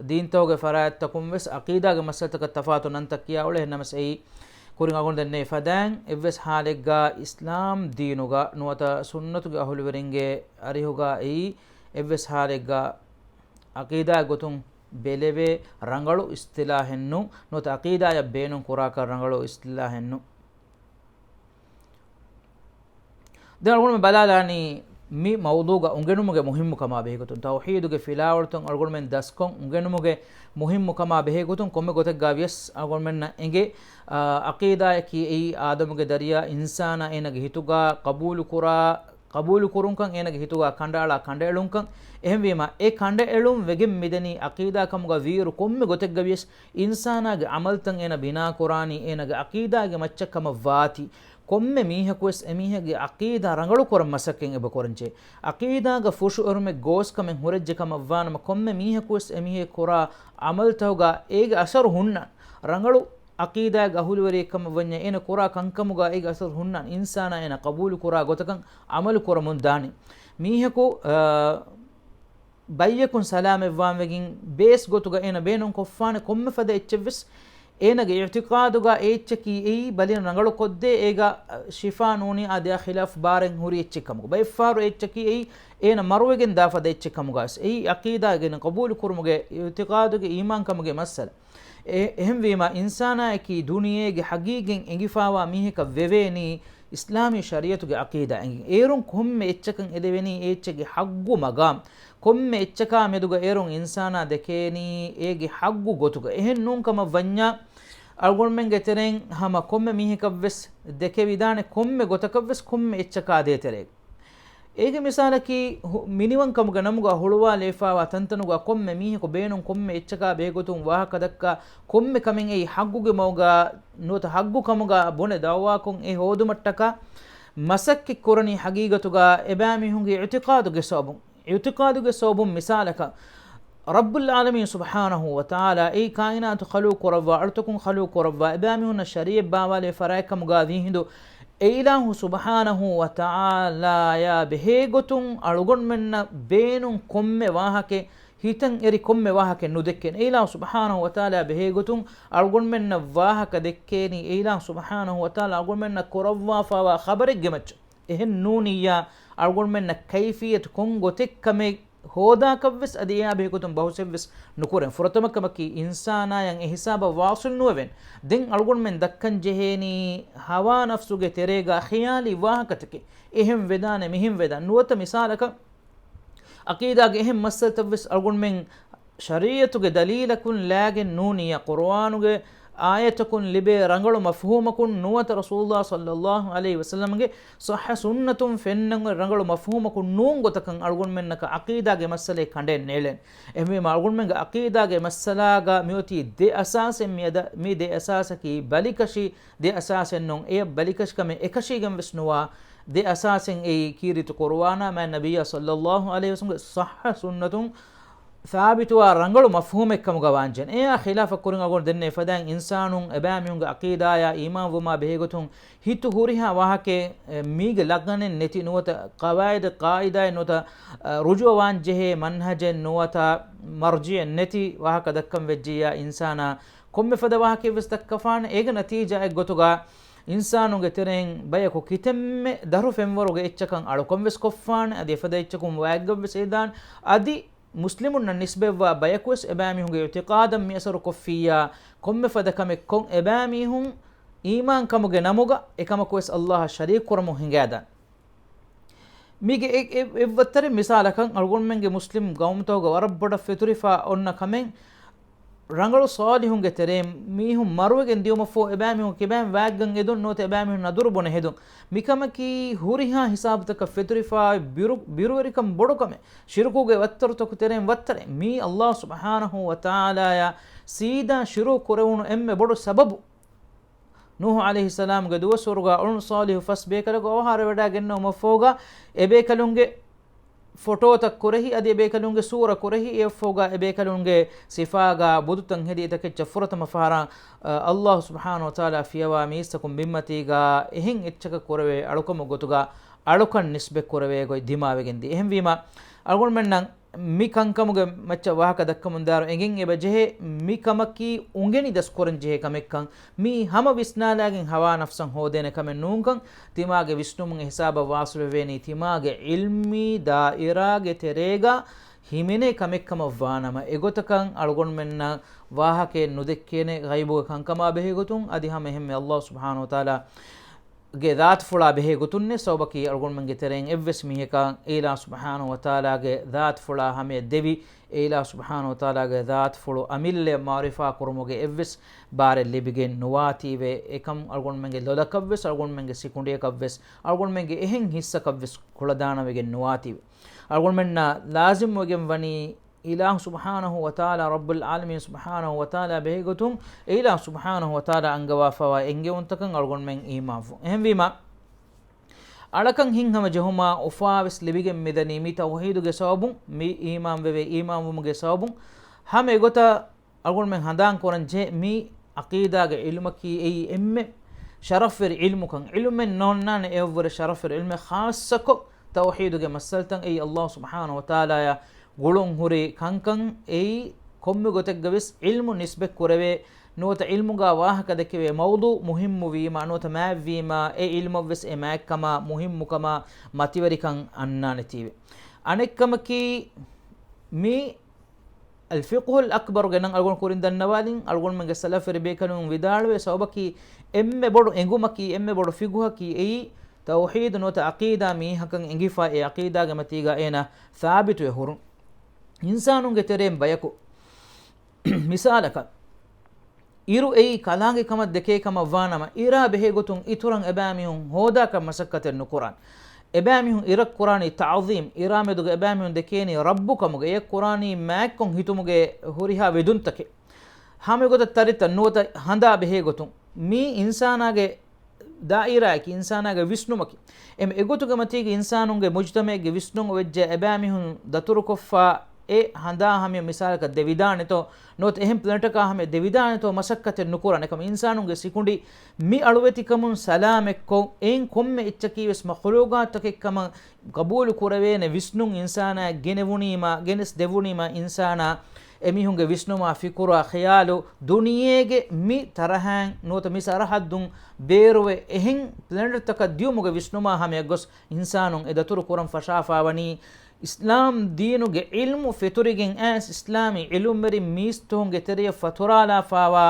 ދީންތަކުގެ ފަރާތްތަކުން ވެސް ޢަޤީދާގެ މައްސަލަތަކަށް ތަފާތު ނަންތައް ކިޔާ އުޅޭ. އެހެންނަމަސް އެއީ ކުރިން އަޅުގަނޑު ދެންނެވި ފަދައިން އެއްވެސް ހާލެއްގަ އިސްލާމް ދީނުގަ ނުވަތަ ސުންނަތުގެ އަހުލުވެރިންގެ އަރިހުގަ އެއީ އެއްވެސް ހާލެއްގަ ޢަޤީދާ ގޮތުން ބެލެވޭ ރަނގަޅު އިޞްޠިލާޙެއް ނޫން، ނުވަތަ ޢަޤީދާޔަށް ބޭނުން ކުރާކަށް ރަނގަޅު އިޞްޠިލާޙެއް ނޫން. ދެން އަޅުގަނޑުމެން ބަލާލާނީ މި މައުޟޫޢުގަ އުނގެނުމުގެ މުހިއްމުކަމާ ބެހޭގޮތުން، ތައުޙީދުގެ ފިލާވަޅުތައް އަޅުގަނޑުމެން ދަސްކޮށް އުނގެނުމުގެ މުހިއްމުކަމާ ބެހޭގޮތުން ކޮންމެ ގޮތެއްގަ ވިޔަސް އަޅުގަނޑުމެންނަށް އެނގޭ، އާ، ޢަޤީދާޔަކީ އެއީ އާދަމުގެ ދަރިޔާ އިންސާނާ އޭނަގެ ހިތުގަ ޤަބޫލުކުރާ، ޤަބޫލުކުރުންކަން، އޭނަގެ ހިތުގަ ކަނޑައަޅާ ކަނޑައެޅުންކަން. އެހެންވީމަ އެ ކަނޑައެޅުން ވެގެން މިދަނީ ޢަޤީދާ ކަމުގަ ވީއިރު ކޮންމެ ގޮތެއްގަ ވިޔަސް އިންސާނާގެ ޢަމަލުތައް އޭނަ ބިނާކުރާނީ އޭނަގެ ޢަޤީދާގެ މައްޗަށް ކަމަށް ވާތީ، ކޮންމެ މީހަކުވެސް އެމީހެއްގެ ޢަޤީދާ ރަނގަޅުކުރަން މަސައްކަތް އެބަ ކުރަންޖެހޭ. ޢަޤީދާގަ ފުށުއެރުމެއް ގޯސްކަމެއް ހުރެއްޖެ ކަމަށް ވާނަމަ، ކޮންމެ މީހަކުވެސް އެމީހެއް ކުރާ ޢަމަލުތަކުގަ އޭގެ އަސަރު ހުންނަން. ރަނގަޅު ޢަޤީދާގެ އަހުލުވެރިއެއް ކަމަށް ވަންޏާ އޭނަ ކުރާ ކަންކަމުގަ އޭގެ އަސަރު ހުންނަން. އިންސާނާ އޭނަ ޤަބޫލު ކުރާ ގޮތަކަށް ޢަމަލު ކުރަމުން ދާނެ. މީހަކު، އާ، ބައްޔަކުން ސަލާމަތްވާންވެގެން ބޭސް ގޮތުގަ އޭނަ ބޭނުން ކޮށްފާނެ ކޮންމެ ފަދަ އެއްޗެއްވެސް އޭނަގެ އިޢުތިޤާދުގަ އެ އެއްޗަކީ އެއީ ބަލިން ރަނގަޅު ކޮށްދޭ، އޭގަ ޝިފާ ނޫނީ އާދެ އާ ޚިލާފް ބާރެއް ހުރި އެއްޗެއް ކަމުގަ. ބައެއްފަހަރު އެ އެއްޗަކީ އެއީ އޭނަ މަރުވެގެން ދާ ފަދަ އެއްޗެއް ކަމުގަވެސް. އެއީ ޢަޤީދާގެ ޤަބޫލު ކުރުމުގެ އިޢުތިޤާދުގެ އީމާން ކަމުގެ މައްސަލަ. އެ-، އެހެންވީމަ، އިންސާނާއަކީ ދުނިޔޭގެ ޙަޤީޤަތް އެނގިފާވާ މީހަކަށް ވެވޭނީ އިސްލާމީ ޝަރީޢަތުގެ ޢަޤީދާ އެނގި. އޭރުން ކޮންމެ އެއްޗަކަށް އެދެވެނީ އެ އެއްޗެއްގެ ޙައްޤު މަގާމް. ކޮންމެ އެއްޗަކާ މެދުގަ އޭރުން އިންސާނާ ދެކޭނީ އޭގެ ޙައްޤު ގޮތުގަ. އެހެން ނޫން ކަމަށް ވަންޏާ، އަޅުގަނޑުމެންގެ ތެރެއިން ހަމަ ކޮންމެ މީހަކަށްވެސް ދެކެވިދާނެ ކޮންމެ ގޮތަކަށްވެސް ކޮންމެ އެއްޗަކާ ދޭތެރޭގަ. އޭގެ މިސާލަކީ، ހު-، މިނިވަންކަމުގެ ނަމުގަ ހުޅުވާލައިފާވާ ތަންތަނުގަ ކޮންމެ މީހަކު ބޭނުން ކޮންމެ އެއްޗަކާ ބެހޭގޮތުން ވާހަކަ ދައްކާ، ކޮންމެ ކަމެއް އެއީ ޙައްޤުގެ މަގުގަ ނުވަތަ ޙައްޤު ކަމުގަ ބުނެ ދަޢުވާކޮށް އެ ހޯދުމަށްޓަކާ މަސައްކަތް ކުރަނީ ޙަޤީޤަތުގަ އެބައިމީހުންގެ އިޢުތިޤާދުގެ ސަބަބުން. އިޢުތިޤާދުގެ ސަބަބުން މިސާލަކަށް، ރައްބުލް ޢާލަމީން ސުބްޙާނަހޫ ވަތަޢާލާ އެއީ ކާއިނާތު ޚަލުޤު ކުރައްވާ، އަޅުތަކުން ޚަލުޤު ކުރައްވާ، އެބައިމީހުންނަށް ޝަރީޢަތް ބާވާލެވޭ ފަރާތްކަމުގަ ވީހިނދު، އެ އިލާހު ސުބްޙާނަހޫ ވަތަޢާލާޔާ ބެހޭގޮތުން އަޅުގަނޑުމެންނަށް ބޭނުން ކޮންމެ ވާހަކައެއް، ހިތަށް އެރި ކޮންމެ ވާހަކައެއް ނުދެއްކޭނެ. އެ އިލާހު ސުބްޙާނަހޫ ވަތަޢާލާ ބެހޭގޮތުން އަޅުގަނޑުމެންނަށް ވާހަކަ ދެއްކޭނީ، އެ އިލާހު ސުބްޙާނަހޫ ވަތަޢާލާ އަޅުގަނޑުމެންނަށް ކުރައްވާފާވާ ޚަބަރެއްގެ މައްޗަށް. އެހެން ނޫނިއްޔާ، އަޅުގަނޑުމެންނަށް ކައިފިއްޔަތު ކޮން ގޮތެއްކަމެއް ހޯދާކަށްވެސް އަދި އެއާ ބެހޭގޮތުން ބަހުސެއްވެސް ނުކުރޭނެ. ފުރަތަމަ ކަމަކީ، އިންސާނާޔަށް އެ ހިސާބަށް ވާޞިލް ނުވެވޭނެ. ދެން އަޅުގަނޑުމެން ދައްކަން ޖެހޭނީ ހަވާ ނަފްސުގެ ތެރޭގަ ޚިޔާލީ ވާހަކަތަކެއް. އެހެން ވެދާނެ، މިހެން ވެދާނެ. ނުވަތަ މިސާލަކަށް، ޢަޤީދާގެ އެހެން މައްސަލަތައްވެސް އަޅުގަނޑުމެން ޝަރީޢަތުގެ ދަލީލަކުން ލާގެން ނޫނިއްޔާ، ޤުރުއާނުގެ އާޔަތަކުން ލިބޭ ރަނގަޅު މަފްހޫމަކުން ނުވަތަ ރަސޫލުﷲ ޞައްލައްލާހު ޢަލައިހި ވަސައްލަމްގެ ޞައްޙަ ސުންނަތުން ފެންނަން ރަނގަޅު މަފްހޫމަކުން ނޫން ގޮތަކަށް އަޅުގަނޑުމެންނަކަށް ޢަޤީދާގެ މައްސަލައެއް ކަނޑައެއް ނޭޅޭނެ. އެހެންވީމަ، އަޅުގަނޑުމެންގެ ޢަޤީދާގެ މައްސަލާގަ މިއޮތީ ދެ އަސާސެއް. މި އަދަ-، މި ދެ އަސާސަކީ ބަލިކަށި ދެ އަސާސެއް ނޫން. އެޔަށް ބަލިކަށިކަމެއް އެކަށީގެން ވެސް ނުވާ. ދެ އަސާސެއް އެއީ ކީރިތި ޤުރުއާނާ މާތް ނަބިއްޔާ ޞައްލައްލާހު ޢަލައިހި ވަސައްލަމްގެ ޞައްޙަ ސުންނަތުން ސާބިތުވާ ރަނގަޅު މަފްހޫމެއް ކަމުގަ ވާންޖެހޭ. އެއާ ޚިލާފަށް ކުރިން އަޅުގަނޑު ދެންނެވި ފަދައިން އިންސާނުން އެބައިމީހުންގެ ޢަޤީދާޔާ އީމާންވުމާ ބެހޭގޮތުން ހިތު ހުރިހާ ވާހަކައެއް، އެ، މީގެ ލަގަނެއް ނެތި ނުވަތަ ޤަވާޢިދެއް ޤާޢިދާއެއް ނުވަތަ، އަ، ރުޖޫޢަ ވާންޖެހޭ މަންހަޖެއް ނުވަތަ މަރްޖިޢެއް ނެތި ވާހަކަ ދައްކަން ވެއްޖިއްޔާ އިންސާނާ ކޮންމެ ފަދަ ވާހަކައެއްވެސް ދައްކަފާނެ. އޭގެ ނަތީޖާއެއް ގޮތުގަ އިންސާނުންގެ ތެރެއިން ބަޔަކު ކިތަންމެ ދަށު ފެންވަރުގެ އެއްޗަކަށް އަޅުކަންވެސް ކޮށްފާނެ. އަދި އެފަދަ އެއްޗަކުން ވާތްގަވެސް ހެދާނެ. އަދި މުސްލިމުންނަށް ނިސްބަތްވާ ބަޔަކުވެސް އެބައިމީހުންގެ އިޢުތިޤާދަށް މި އަސަރު ކޮށްފިއްޔާ، ކޮންމެ ފަދަ ކަމެއް ކޮށް އެބައިމީހުން އީމާންކަމުގެ ނަމުގަ އެކަމަކުވެސް ﷲ އަށް ޝަރީކުކުރަމުން ހިނގައިދާނެ. މީގެ އެ، އެ، އެއްވައްތަރެއް މިސާލަކަށް، އަޅުގަނޑުމެންގެ މުސްލިމް ޤައުމުތަކުގަ ވަރަށް ބޮޑަށް ފެތުރިފަ އޮންނަ ކަމެއް، ރަނގަޅު ޞާލިޙުންގެ ތެރޭ މީހުން މަރުވެގެން ދިޔުމަށްފަހު އެބައިމީހުން ކިބައިން ވާތްގަން އެދުން ނުވަތަ އެބައިމީހުން ނަދުރު ބުނެ ހެދުން. މިކަމަކީ ހުރިހާ ހިސާބުތަކަށް ފެތުރިފައި ބިރު، ބިރުވެރިކަން ބޮޑު ކަމެއް. ޝިރުކުގެ ވައްތަރުތަކު ތެރެއިން ވައްތަރެއް. މީ ﷲ ސުބްޙާނަހޫ ވަތަޢާލާޔާ ސީދާ ޝިރުކު ކުރެވުނު އެންމެ ބޮޑު ސަބަބު. ނޫޙު ޢަލައިހިއްސަލާމްގެ ދުވަސްވަރުގަ އުޅުނު ޞާލިޙު ފަސް ބޭކަލަކު އަވަހާރަވެވަޑައިގެންނެވުމަށްފަހުގަ އެބޭކަލުންގެ ފޮޓޯތައް ކުރެހި، އަދި އެބޭކަލުންގެ ސޫރަ ކުރެހި، އެއަށްފަހުގަ އެބޭކަލުންގެ ސިފާގަ ބުދުތައް ހެދި އެތަކެއްޗަށް ފުރަތަމަ ފަހަރަށް، އަ، ﷲ ސުބްޙާނަހޫ ވަތަޢާލާ ފިޔަވާ މީސްތަކުން ބިންމަތީގަ އެހެން އެއްޗަކަށް ކުރެވޭ އަޅުކަމުގެ ގޮތުގަ އަޅުކަން ނިސްބަތް ކުރެވޭ ގޮތް ދިމާވެގެން ދިޔަ. އެހެންވީމަ، އަޅުގަނޑުމެންނަށް މި ކަންކަމުގެ މައްޗަށް ވާހަކަ ދައްކަމުންދާއިރު އެނގެން އެބަ ޖެހޭ، މި ކަމަކީ އުނގެނި ދަސް ކުރަން ޖެހޭ ކަމެއްކަން، މީ ހަމަ ވިސްނާލާގެން ހަވާ ނަފްސަށް ހޯދޭނެ ކަމެއް ނޫންކަން، ތިމާގެ ވިސްނުމުން އެ ހިސާބަށް ވާސުލުވެވޭނީ، ތިމާގެ ޢިލްމީ ދާއިރާގެ ތެރޭގަ ހިމެނޭ ކަމެއްކަމަށް ވާނަމަ، އެގޮތަކަށް އަޅުގަނޑުމެންނަށް ވާހަކައެއް ނުދެއްކޭނެ ޣައިބުގެ ކަންކަމާ ބެހޭގޮތުން، އަދި ހަމަ އެހެންމެ ﷲ ސުބްޙާނަހޫ ވަތަޢާލާ ގެ ޛާތުފުޅާ ބެހޭ ގޮތުންނެއް ސަބަބަކީ އަޅުގަނޑުމެންގެ ތެރެއިން އެއްވެސް މީހަކަށް އެއިލާހު ސުބްޙާނަހޫ ވަތަޢާލާގެ ޛާތުފުޅާ ހަމަޔަށް ދެވި، އެއިލާހު ސުބްޙާނަހޫ ވަތަޢާލާގެ ޛާތުފުޅު އަމިއްލަޔަށް މަޢުރިފާ ކުރުމުގެ އެއްވެސް ބާރެއް ލިބިގެން ނުވާތީވެ. އެކަމް އަޅުގަނޑުމެންގެ ލޮލަކަށްވެސް، އަޅުގަނޑުމެންގެ ސިކުނޑިއަކަށްވެސް، އަޅުގަނޑުމެންގެ އެހެން ހިއްސަކަށްވެސް ކުޅަދާނަވެގެން ނުވާތީވެ. އަޅުގަނޑުމެންނަށް ލާޒިމްވެގެން ވަނީ، އިލާހު ސުބްޙާނަހޫ ވަތަޢާލާ، ރައްބުލް ޢާލަމީން ސުބްޙާނަހޫ ވަތަޢާލާ ބެހޭގޮތުން، އެ އިލާހު ސުބްޙާނަހޫ ވަތަޢާލާ އަންގަވާފައިވާ އެންގެވުންތަކަށް އަޅުގަނޑުމެން އީމާންވުން. އެހެންވީމަ، އަޅަކަށް ހިތްހަމަ ޖެހުމާ އުފާވެސް ލިބިގެން މިދަނީ މި ތައުޙީދުގެ ސަބަބުން، މި އީމާންވެވޭ އީމާންވުމުގެ ސަބަބުން. ހަމަ އެގޮތަށް އަޅުގަނޑުމެން ހަނދާން ކުރަން ޖެހޭ މި ޢަޤީދާގެ ޢިލްމަކީ އެއީ އެންމެ ޝަރަފްވެރި ޢިލްމުކަން. ޢިލްމެއް ނޯންނާނެ އެއަށްވުރެ ޝަރަފްވެރި ޢިލްމެއް، ޚާއްޞަކޮށް ތައުޙީދުގެ މައްސަލަތައް. އެއީ ﷲ ސުބްޙާނަހޫ ވަތަޢާލާޔާ ގުޅުން ހުރި ކަންކަން. އެއީ ކޮންމެ ގޮތެއްގަވެސް ޢިލްމު ނިސްބަތް ކުރެވޭ ނުވަތަ ޢިލްމުގަ ވާހަކަ ދެކެވޭ މައުޟޫޢު މުހިއްމު ވީމަ ނުވަތަ މާތްވީމަ، އެ ޢިލްމަށްވެސް އެ މާތްކަމާ މުހިއްމުކަމާ މަތިވެރިކަން އަންނާނެތީވެ. އަނެއްކަމަކީ، މި އަލް ފިޤްހުލް އަކްބަރުގެ ނަން އަޅުގަނޑު ކުރިން ދަންނަވާލިން، އަޅުގަނޑުމެންގެ ސަލަފްވެރި ބޭކަލުން ވިދާޅުވޭ ސަބަބަކީ، އެންމެ ބޮޑު އެނގުމަކީ، އެންމެ ބޮޑު ފިޤުހަކީ އެއީ، ތައުޙީދު ނުވަތަ ޢަޤީދާ މީހަކަށް އެނގިފަ، އެ ޢަޤީދާގެ މަތީގަ އޭނަ ސާބިތުވެ ހުރުން. އިންސާނުންގެ ތެރެއިން ބަޔަކު، މިސާލަކަށް، އިރު އެއީ ކަލާނގެ ކަމަށް ދެކޭ ކަމަށް ވާނަމަ، އިރާ ބެހޭގޮތުން އިތުރަށް އެބައިމީހުން ހޯދާކަށް މަސައްކަތެއް ނުކުރާނެ. އެބައިމީހުން އިރަށް ކުރާނީ ތަޢުޒީމް، އިރާ މެދުގަ އެބައިމީހުން ދެކޭނީ ރައްބު ކަމުގަ، އެއަށް ކުރާނީ މާތްކޮށް ހިތުމުގެ ހުރިހާ ވެދުންތަކެއް. ހަމައެގޮތަށް ތަރިތައް ނުވަތަ ހަނދާ ބެހޭގޮތުން މީ އިންސާނާގެ ދާއިރާއަކީ، އިންސާނާގެ ވިސްނުމަކީ. އެމް އެގޮތުގެ މަތީގަ އިންސާނުންގެ މުޖްތަމަޢެއްގެ ވިސްނުން އޮވެއްޖެ އެބައިމީހުން ދަތުރުކޮށްފަ އެ ހަނދާ ހަމަޔަށް މިސާލަކަށް ދެވިދާނެތޯ، ނުވަތަ އެހެން ޕްލެނެޓަކާ ހަމަޔަށް ދެވިދާނެތޯ މަސައްކަތެއް ނުކުރާނެ. އެކަމަ އިންސާނުންގެ ސިކުނޑި މި އަޅުވެތިކަމުން ސަލާމަތްކޮށް، އެއިން ކޮންމެ އެއްޗަކީވެސް މަޚުލޫގާތުތަކެއްކަމަށް ގަބޫލު ކުރެވޭނެ ވިސްނުން އިންސާނާ ގެނެވުނީމާ، ގެނެސް ދެވުނީމާ އިންސާނާ އެމީހުންގެ ވިސްނުމާ ފިކުރާ ޚިޔާލު ދުނިޔޭގެ މި ތަރަހައިން ނުވަތަ މި ސަރަހައްދުން ބޭރުވެ އެހެން ޕްލެނެޓްތަކަށް ދިޔުމުގެ ވިސްނުމާ ހަމަޔަށް ގޮސް އިންސާނުން އެ ދަތުރު ކުރަން ފަށާފާވަނީ އިސްލާމް ދީނުގެ ޢިލްމު ފެތުރިގެން އައިސް އިސްލާމީ ޢިލްމުވެރިން މީސްތަކުންގެ ތެރެޔަށް ފަތުރާލާފާވާ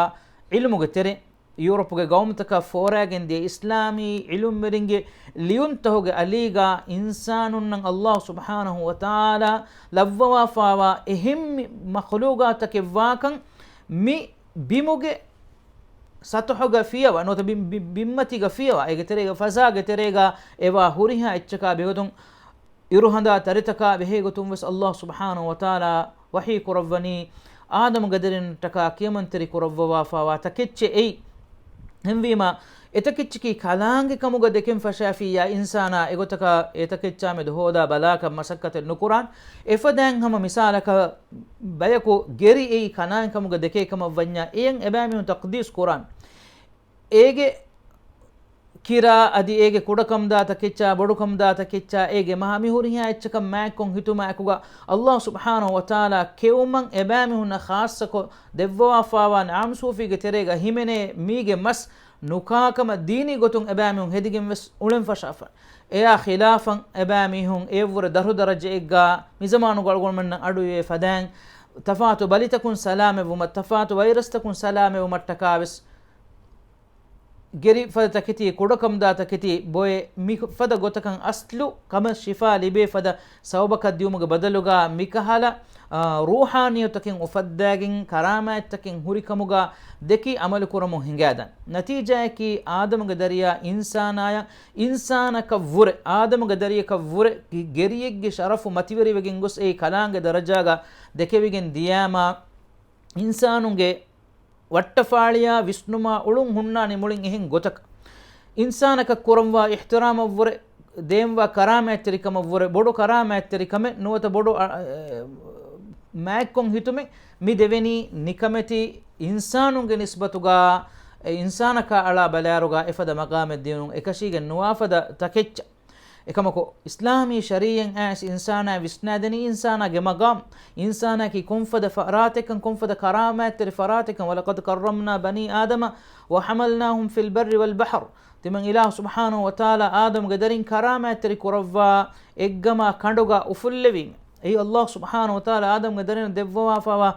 ޢިލްމުގެ ތެރެ. ޔޫރަޕުގެ ގައުމުތަކަށް ފޯރާގެން ދިޔަ އިސްލާމީ ޢިލްމުވެރިންގެ ލިޔުންތަހުގެ އަލީގާ އިންސާނުންނަށް ﷲ ސުބްޙާނަހޫ ވަތަޢާލާ ލައްވަވާފާވާ އެހެން މި މަޚުލޫގާތަކެއްވާކަން މި ބިމުގެ ސަތުޙުގަ ފިޔަވާ، ނުވަތަ ބި، ބި، ބިންމަތީގަ ފިޔަވާ، އޭގެ ތެރޭގަ ފަޒާގެ ތެރޭގަ އެވާ ހުރިހާ އެއްޗަކާ ބެހޭގޮތުން، އިރުހަނދާ ތަރިތަކާ ބެހޭގޮތުން ވެސް ﷲ ސުބްޙާނަހޫ ވަތަޢާލާ ވަޙީ ކުރައްވަނީ، އާދަމުގެ ދަރިންނަށްޓަކާ ކިޔަމަންތެރި ކުރައްވަވާފާވާ ތަކެއްޗެއް އެއީ. އެހެންވީމަ، އެތަކެއްޗަކީ ކަލާނގެ ކަމުގަ ދެކެން ފަށާފިއްޔާ އިންސާނާ އެގޮތަކަށް އެތަކެއްޗާމެދު ހޯދާ ބަލާކަށް މަސައްކަތެއް ނުކުރާން. އެފަދައިން ހަމަ މިސާލަކަށް ބަޔަކު ގެރި އެއީ ކަލާނގެ ކަމުގަ ދެކޭ ކަމަށް ވަންޏާ އެޔަށް އެބައިމީހުން ތަޤްދީސް ކުރާން. އޭގެ ކިރާ އަދި އޭގެ ކުޑަކަމުދާ ތަކެއްޗާ، ބޮޑުކަމުދާ ތަކެއްޗާ، އޭގެ މަހާ މި ހުރިހާ އެއްޗަކަށް މާތްކޮށް ހިތުމާ އެކުގަ އައްލާހު ސުބްޙާނަހު ވަތަޢާލާ ކެއުމަށް އެބައިމީހުންނަށް ޚާއްޞަކޮށް ދެއްވަވާފާވާ ނަޢަމް ސޫފީގެ ތެރޭގަ ހިމެނޭ މީގެ މަސް ނުކާކަމަށް ދީނީ ގޮތުން އެބައިމީހުން ހެދިގެން ވެސް އުޅެން ފަށާފަ. އެޔާ ޚިލާފަށް އެބައިމީހުން އެއަށްވުރެ ދަށު ދަރަޖައެއްގަ މިޒަމާނުގަ އަޅުގަނޑުމެންނަށް އަޑުއިވޭ ފަދައިން ތަފާތު ބަލިތަކުން ސަލާމަތްވުމަށް، ތަފާތު ވައިރަސްތަކުން ސަލާމަތްވުމަށްޓަކާ ވެސް ގެރި ފަދަ ތަކެތި، ކުޑަކަމުދާ ތަކެތި ބޮއެ، މި ފަދަ ގޮތަކަށް އަސްލު ކަމަށް ޝިފާ ލިބޭ ފަދަ ސަބަބަކަށް ދިއުމުގެ ބަދަލުގަ މިކަހަލަ، އާ، ރޫޙާނިއްޔަތުތަކެއް އުފައްދާގެން ކަރާމާތްތަކެއް ހުރި ކަމުގަ ދެކި ޢަމަލު ކުރަމުން ހިނގާދާން. ނަތީޖާއަކީ އާދަމުގެ ދަރިޔާ އިންސާނާޔަށް، އިންސާނަކަށް ވުރެ، އާދަމުގެ ދަރިޔަކަށް ވުރެ ގެ-، ގެރިއެއްގެ ޝަރަފު މަތިވެރިވެގެން ގޮސް އެއީ ކަލާނގެ ދަރަޖާގަ ދެކެވިގެން ދިޔާމާ، އިންސާނުންގެ ވައްޓަފާޅިޔާ ވިސްނުމާ އުޅުން ހުންނާނެ މުޅިން އެހެން ގޮތަކަށް. އިންސާނަކަށް ކުރަންވާ އިޙްތިރާމަށްވުރެ، ދޭންވާ ކަރާމާތްތެރިކަމަށްވުރެ، ބޮޑު ކަރާމާތްތެރިކަމެއް ނުވަތަ ބޮޑު، އަ، އަ، މާތްކޮށް ހިތުމެއް މި ދެވެނީ ނިކަމެތި އިންސާނުންގެ ނިސްބަތުގަ، އެ އިންސާނަކާ އަޅާ ބަލާއިރުގަ އެފަދަ މަގާމެއް ދިނުން އެކަށީގެން ނުވާ ފަދަ ތަކެއްޗަށް. އެކަމަކު، އިސްލާމީ ޝަރީޢަތް އައިސް އިންސާނާ ވިސްނާދެނީ އިންސާނާގެ މަގާމް، އިންސާނާއަކީ ކޮންފަދަ ފަރާތެއްކަން، ކޮންފަދަ ކަރާމާތްތެރި ފަރާތެއްކަން، وَلَقَدْ كَرَّمْنَا بَنِي آدَمَ وَحَمَلْنَاهُمْ فِي الْبَرِّ وَالْبَحْرِ. ތިމަން އިލާހު ސުބްޙާނަހު ވަތަޢާލާ އާދަމުގެ ދަރިން ކަރާމާތްތެރި ކުރައްވާ އެއްގަމާ ކަނޑުގަ އުފުއްލެވީމެ. އެއީ އައްލާހު ސުބްޙާނަހު ވަތަޢާލާ އާދަމުގެ ދަރިން ދެއްވަވާފާވާ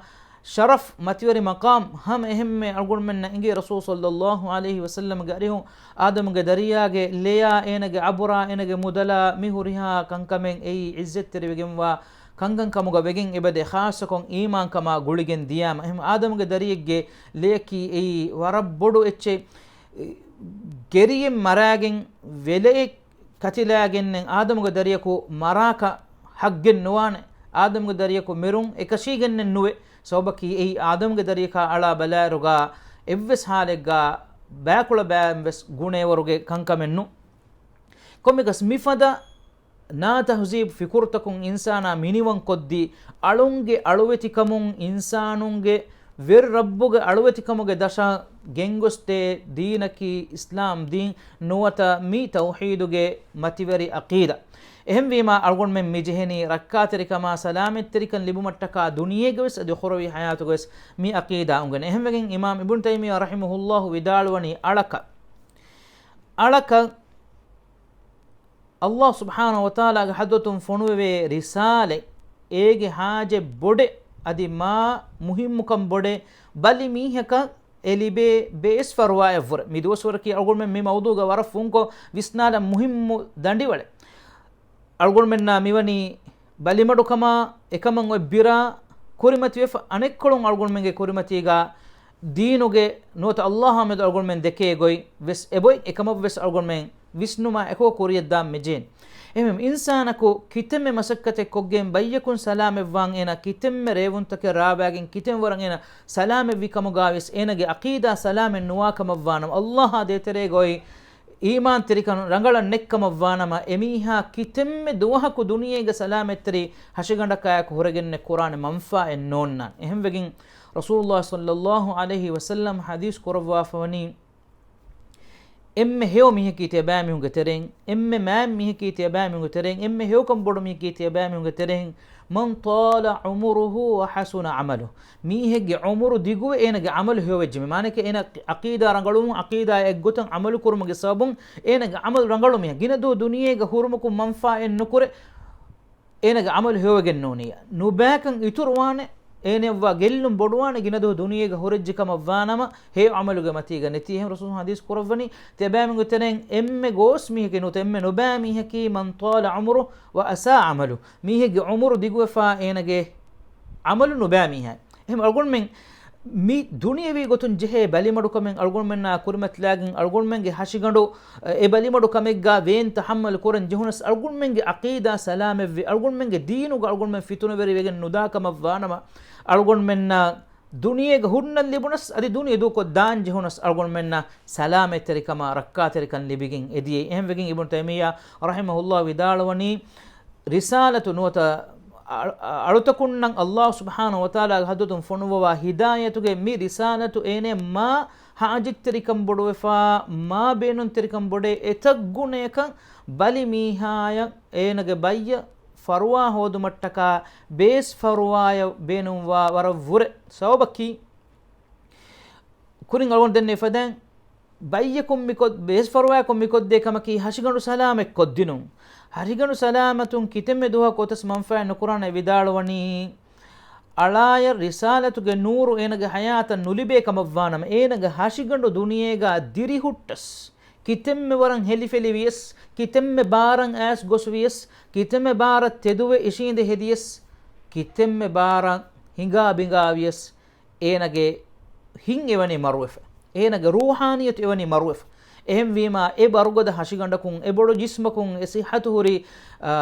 ޝަރަފް، މަތިވެރި މަޤާމް. ހަމަ އެހެންމެ އަޅުގަނޑުމެންނަށް އެނގޭ ރަސޫލު ޞައްލައްލާހު ޢަލައިހި ވަސައްލަމްގެ އަރިހުން އާދަމުގެ ދަރިޔާގެ ލެޔާ، އޭނަގެ އަބުރާ، އޭނަގެ މުދަލާ، މި ހުރިހާ ކަންކަމެއް އެއީ ޢިއްޒަތްތެރިވެގެންވާ ކަންކަން ކަމުގަ ވެގެން އެބަދޭ، ޚާއްޞަކޮށް އީމާންކަމާ ގުޅިގެން ދިޔާމަ. އެހެން އާދަމުގެ ދަރިއެއްގެ ލެޔަކީ އެއީ ވަރަށް ބޮޑު އެއްޗެއް. ގެރިއެއް މަރާގެން ވެލެއެއް ކަތިލާގެންނެއް އާދަމުގެ ދަރިޔަކު މަރާކަށް ހައްގެއް ނުވާނެ. އާދަމުގެ ދަރިޔަކު މެރުން އެކަށީގެންނެއް ނުވޭ. ސަބަބަކީ އެއީ އާދަމުގެ ދަރިޔަކާ އަޅާ ބަލާއިރުގަ އެއްވެސް ހާލެއްގަ ބައިކުޅަ ބައިވެސް ގުނައެވަރުގެ ކަންކަމެއް ނޫން. ކޮންމެއަކަސް މިފަދަ ނާތަހުޒީބު ފިކުރުތަކުން އިންސާނާ މިނިވަންކޮށްދީ، އަޅުންގެ އަޅުވެތިކަމުން އިންސާނުންގެ ވެރި ރައްބުގެ އަޅުވެތިކަމުގެ ދަށަށް ގެންގޮސްދޭ ދީނަކީ އިސްލާމް ދީން ނުވަތަ މި ތައުޙީދުގެ މަތިވެރި ޢަޤީދާ. އެހެންވީމާ، އަޅުގަނޑުމެން މި ޖެހެނީ ރައްކާތެރިކަމާ ސަލާމަތްތެރިކަން ލިބުމަށްޓަކާ ދުނިޔޭގަވެސް އަދި އުޚުރަވީ ޙަޔާތުގަވެސް މި ޢަޤީދާ އުނގެނެ. އެހެންވެގެން އިމާމް އިބްނު ތައިމިއްޔާ ރަޙިމަހުﷲ ވިދާޅުވަނީ އަޅަކަށް، އަޅަކަށް ﷲ ސުބްޙާނަހު ވަތަޢާލާގެ ޙަޟްރަތުން ފޮނުވެވޭ ރިސާލަތް، އޭގެ ޙާޖަތް ބޮޑެއް އަދި މާ މުހިއްމުކަން ބޮޑެއް ބަލި މީހަކަށް އެ ލިބޭ ބޭސް ފަރުވާއަށްވުރެ. މި ދުވަސްވަރަކީ އަޅުގަނޑުމެން މި މައުޟޫޢުގަ ވަރަށް ފުންކޮށް ވިސްނާލަން މުހިއްމު ދަނޑިވަޅެއް. އަޅުގަނޑުމެންނާ މިވަނީ ބަލިމަޑުކަމާ އެކަމަށް އޮތް ބިރާ ކުރިމަތިވެފަ. އަނެއްކޮޅުން އަޅުގަނޑުމެންގެ ކުރިމަތީގަ ދީނުގެ ނުވަތަ ﷲ އާ މެދު އަޅުގަނޑުމެން ދެކޭ ގޮތް ވެސް އެބޮތް. އެކަމަށްވެސް އަޅުގަނޑުމެން ވިސްނުމާ އެކު ކުރިޔަށްދާން މިޖެހެނީ. އެހެންވެ، އިންސާނަކު ކިތަންމެ މަސައްކަތެއް ކޮށްގެން ބައްޔަކުން ސަލާމަތްވާން އޭނަ ކިތަންމެ ރޭވުންތަކެއް ރާވާގެން ކިތަންމެ ވަރަށް އޭނަ ސަލާމަތްވި ކަމުގަ ވެސް އޭނަގެ ޢަޤީދާ ސަލާމަތް ނުވާ ކަމަށްވާނަމަ، ﷲ އާ ދޭތެރޭގަ އޮތް އީމާންތެރިކަން ރަނގަޅަށް ނެތްކަމަށްވާނަމަ، އެމީހާ ކިތަންމެ ދުވަހަކު ދުނިޔޭގެ ސަލާމަތްތެރި ހަށިގަނޑަކާއެކު ހުރެގެންނެއް ކުރާނެ މަންފާއެއް ނޯންނާނެ. އެހެންވެގެން ރަސޫލުﷲ ޞައްލައްލާހު ޢަލައިހި ވަސައްލަމް ޙަދީޘް ކުރައްވާފަވަނީ، އެންމެ ހެޔޮ މީހަކީ ތިޔަބައިމީހުންގެ ތެރެއިން، އެންމެ މާތް މީހަކީ ތިޔަބައިމީހުންގެ ތެރެއިން، އެންމެ ހެޔޮކަން ބޮޑު މީހަކީ ތިޔަބައިމީހުންގެ ތެރެއިން، مَنْ طَالَ عُمُرُهُ وَحَسُنَ عَمَلُهُ. މީހެއްގެ ޢުމުރު ދިގުވެ އޭނަގެ ޢަމަލު ހެޔޮވެއްޖެ. މާނައަކީ އޭނަ ޢަޤީދާ ރަނގަޅުވުން، ޢަޤީދާ އެއްގޮތަށް ޢަމަލު ކުރުމުގެ ސަބަބުން އޭނަގެ ޢަމަލު ރަނގަޅު މީހާ. ގިނަ ދުވަހު ދުނިޔޭގަ ހުރުމަކުން މަންފާއެއް ނުކުރެ، އޭނަގެ ޢަމަލު ހެޔޮވެގެން ނޫނިއްޔާ. ނުބައިކަން އިތުރުވާނެ، އޭނައަށްވާ ގެއްލުން ބޮޑުވާނެ، ގިނަ ދުވަހު ދުނިޔޭގަ ހުރެއްޖެ ކަމަށްވާނަމަ، ހެޔޮ ޢަމަލުގެ މަތީގަ ނެތީ. އެހެން ރަސޫލު ޙަދީޘް ކުރައްވަނީ، ތިޔަބައިމީހުންގެ ތެރެއިން އެންމެ ގޯސް މީހަކީ ނުވަތަ އެންމެ ނުބައި މީހަކީ، مَنْ طَالَ عُمُرُهُ وَأَسَاءَ عَمَلُهُ. މީހެއްގެ ޢުމުރު ދިގުވެފާ އޭނަގެ ޢަމަލު ނުބައި މީހާ. އެހެން އަޅުގަނޑުމެން މި ދުނިޔެވީ ގޮތުން ޖެހޭ ބަލިމަޑުކަމެއް އަޅުގަނޑުމެންނާ ކުރިމަތިލާގެން، އަޅުގަނޑުމެންގެ ހަށިގަނޑު އެ ބަލިމަޑުކަމެއްގާ ވޭން ތަޙައްމަލު ކުރަން ޖެހުނަސް، އަޅުގަނޑުމެންގެ ޢަޤީދާ ސަލާމަތްވެ، އަޅުގަނޑުމެންގެ ދީނުގަ އަޅުގަނޑުމެން ފިތުނަވެރިވެގެން ނުދާ ކަމަށްވާނަމަ، އަޅުގަނޑުމެންނަށް ދުނިޔޭގަ ހުންނަން ލިބުނަސް، އަދި ދުނިޔެ ދޫކޮށް ދާން ޖެހުނަސް، އަޅުގަނޑުމެންނަށް ސަލާމަތްތެރިކަމާ ރައްކާތެރިކަން ލިބިގެން އެދިޔައީ. އެހެންވެގެން އިބްނު ތައިމިއްޔާ ރަޙިމަހުﷲ ވިދާޅުވަނީ، ރިސާލަތު ނުވަތަ އަ-، އަ-، އަޅުތަކުންނަށް ﷲ ސުބްޙާނަހޫ ވަތަޢާލާގެ ޙަޟްރަތުން ފޮނުއްވަވާ ހިދާޔަތުގެ މި ރިސާލަތު އޭނަ މާ ޙާޖަތްތެރިކަން ބޮޑުވެފާ، މާ ބޭނުންތެރިކަން ބޮޑޭ އެތައް ގުނަޔަކަށް ބަލި މީހާޔަށް އޭނަގެ ބައްޔަށް ފަރުވާ ހޯދުމަށްޓަކާ ބޭސް ފަރުވާޔަށް ބޭނުންވާ ވަރަށް ވުރެ ސަބަބަކީ، ކުރިން އަޅުގަނޑު ދެންނެވި ފަދައިން، ބައްޔަކުން މިކޮށް-، ބޭސް ފަރުވާޔަކުން މިކޮށްދޭ ކަމަކީ ހަށިގަނޑު ސަލާމަތްކޮށްދިނުން. ހަށިގަނޑު ސަލާމަތުން ކިތަންމެ ދުވަހަކު އޮތަސް މަންފާއެއް ނުކުރާނެ ވިދާޅުވަނީ، އަޅާޔަށް ރިސާލަތުގެ ނޫރު އޭނަގެ ޙަޔާތަށް ނުލިބޭ ކަމަށްވާނަމަ، އޭނަގެ ހަށިގަނޑު ދުނިޔޭގަ ދިރިހުއްޓަސް، ކިތަންމެ ވަރަށް ހެލިފެލިވިޔަސް، ކިތަންމެ ބާރަށް އައިސް ގޮސްވިޔަސް، ކިތަންމެ ބާރަށް ތެދުވެ އިށީނދެ ހެދިޔަސް، ކިތަންމެ ބާރަށް ހިނގާ ބިނގާވިޔަސް، އޭނަގެ ހިތް އެވަނީ މަރުވެފަ. އޭނަގެ ރޫޙާނިއްޔަތު އެވަނީ މަރުވެފަ. އެހެންވީމާ، އެ ބަރުގަދަ ހަށިގަނޑަކުން، އެ ބޮޑު ޖިސްމަކުން، އެ ސިއްޙަތު ހުރި، އާ،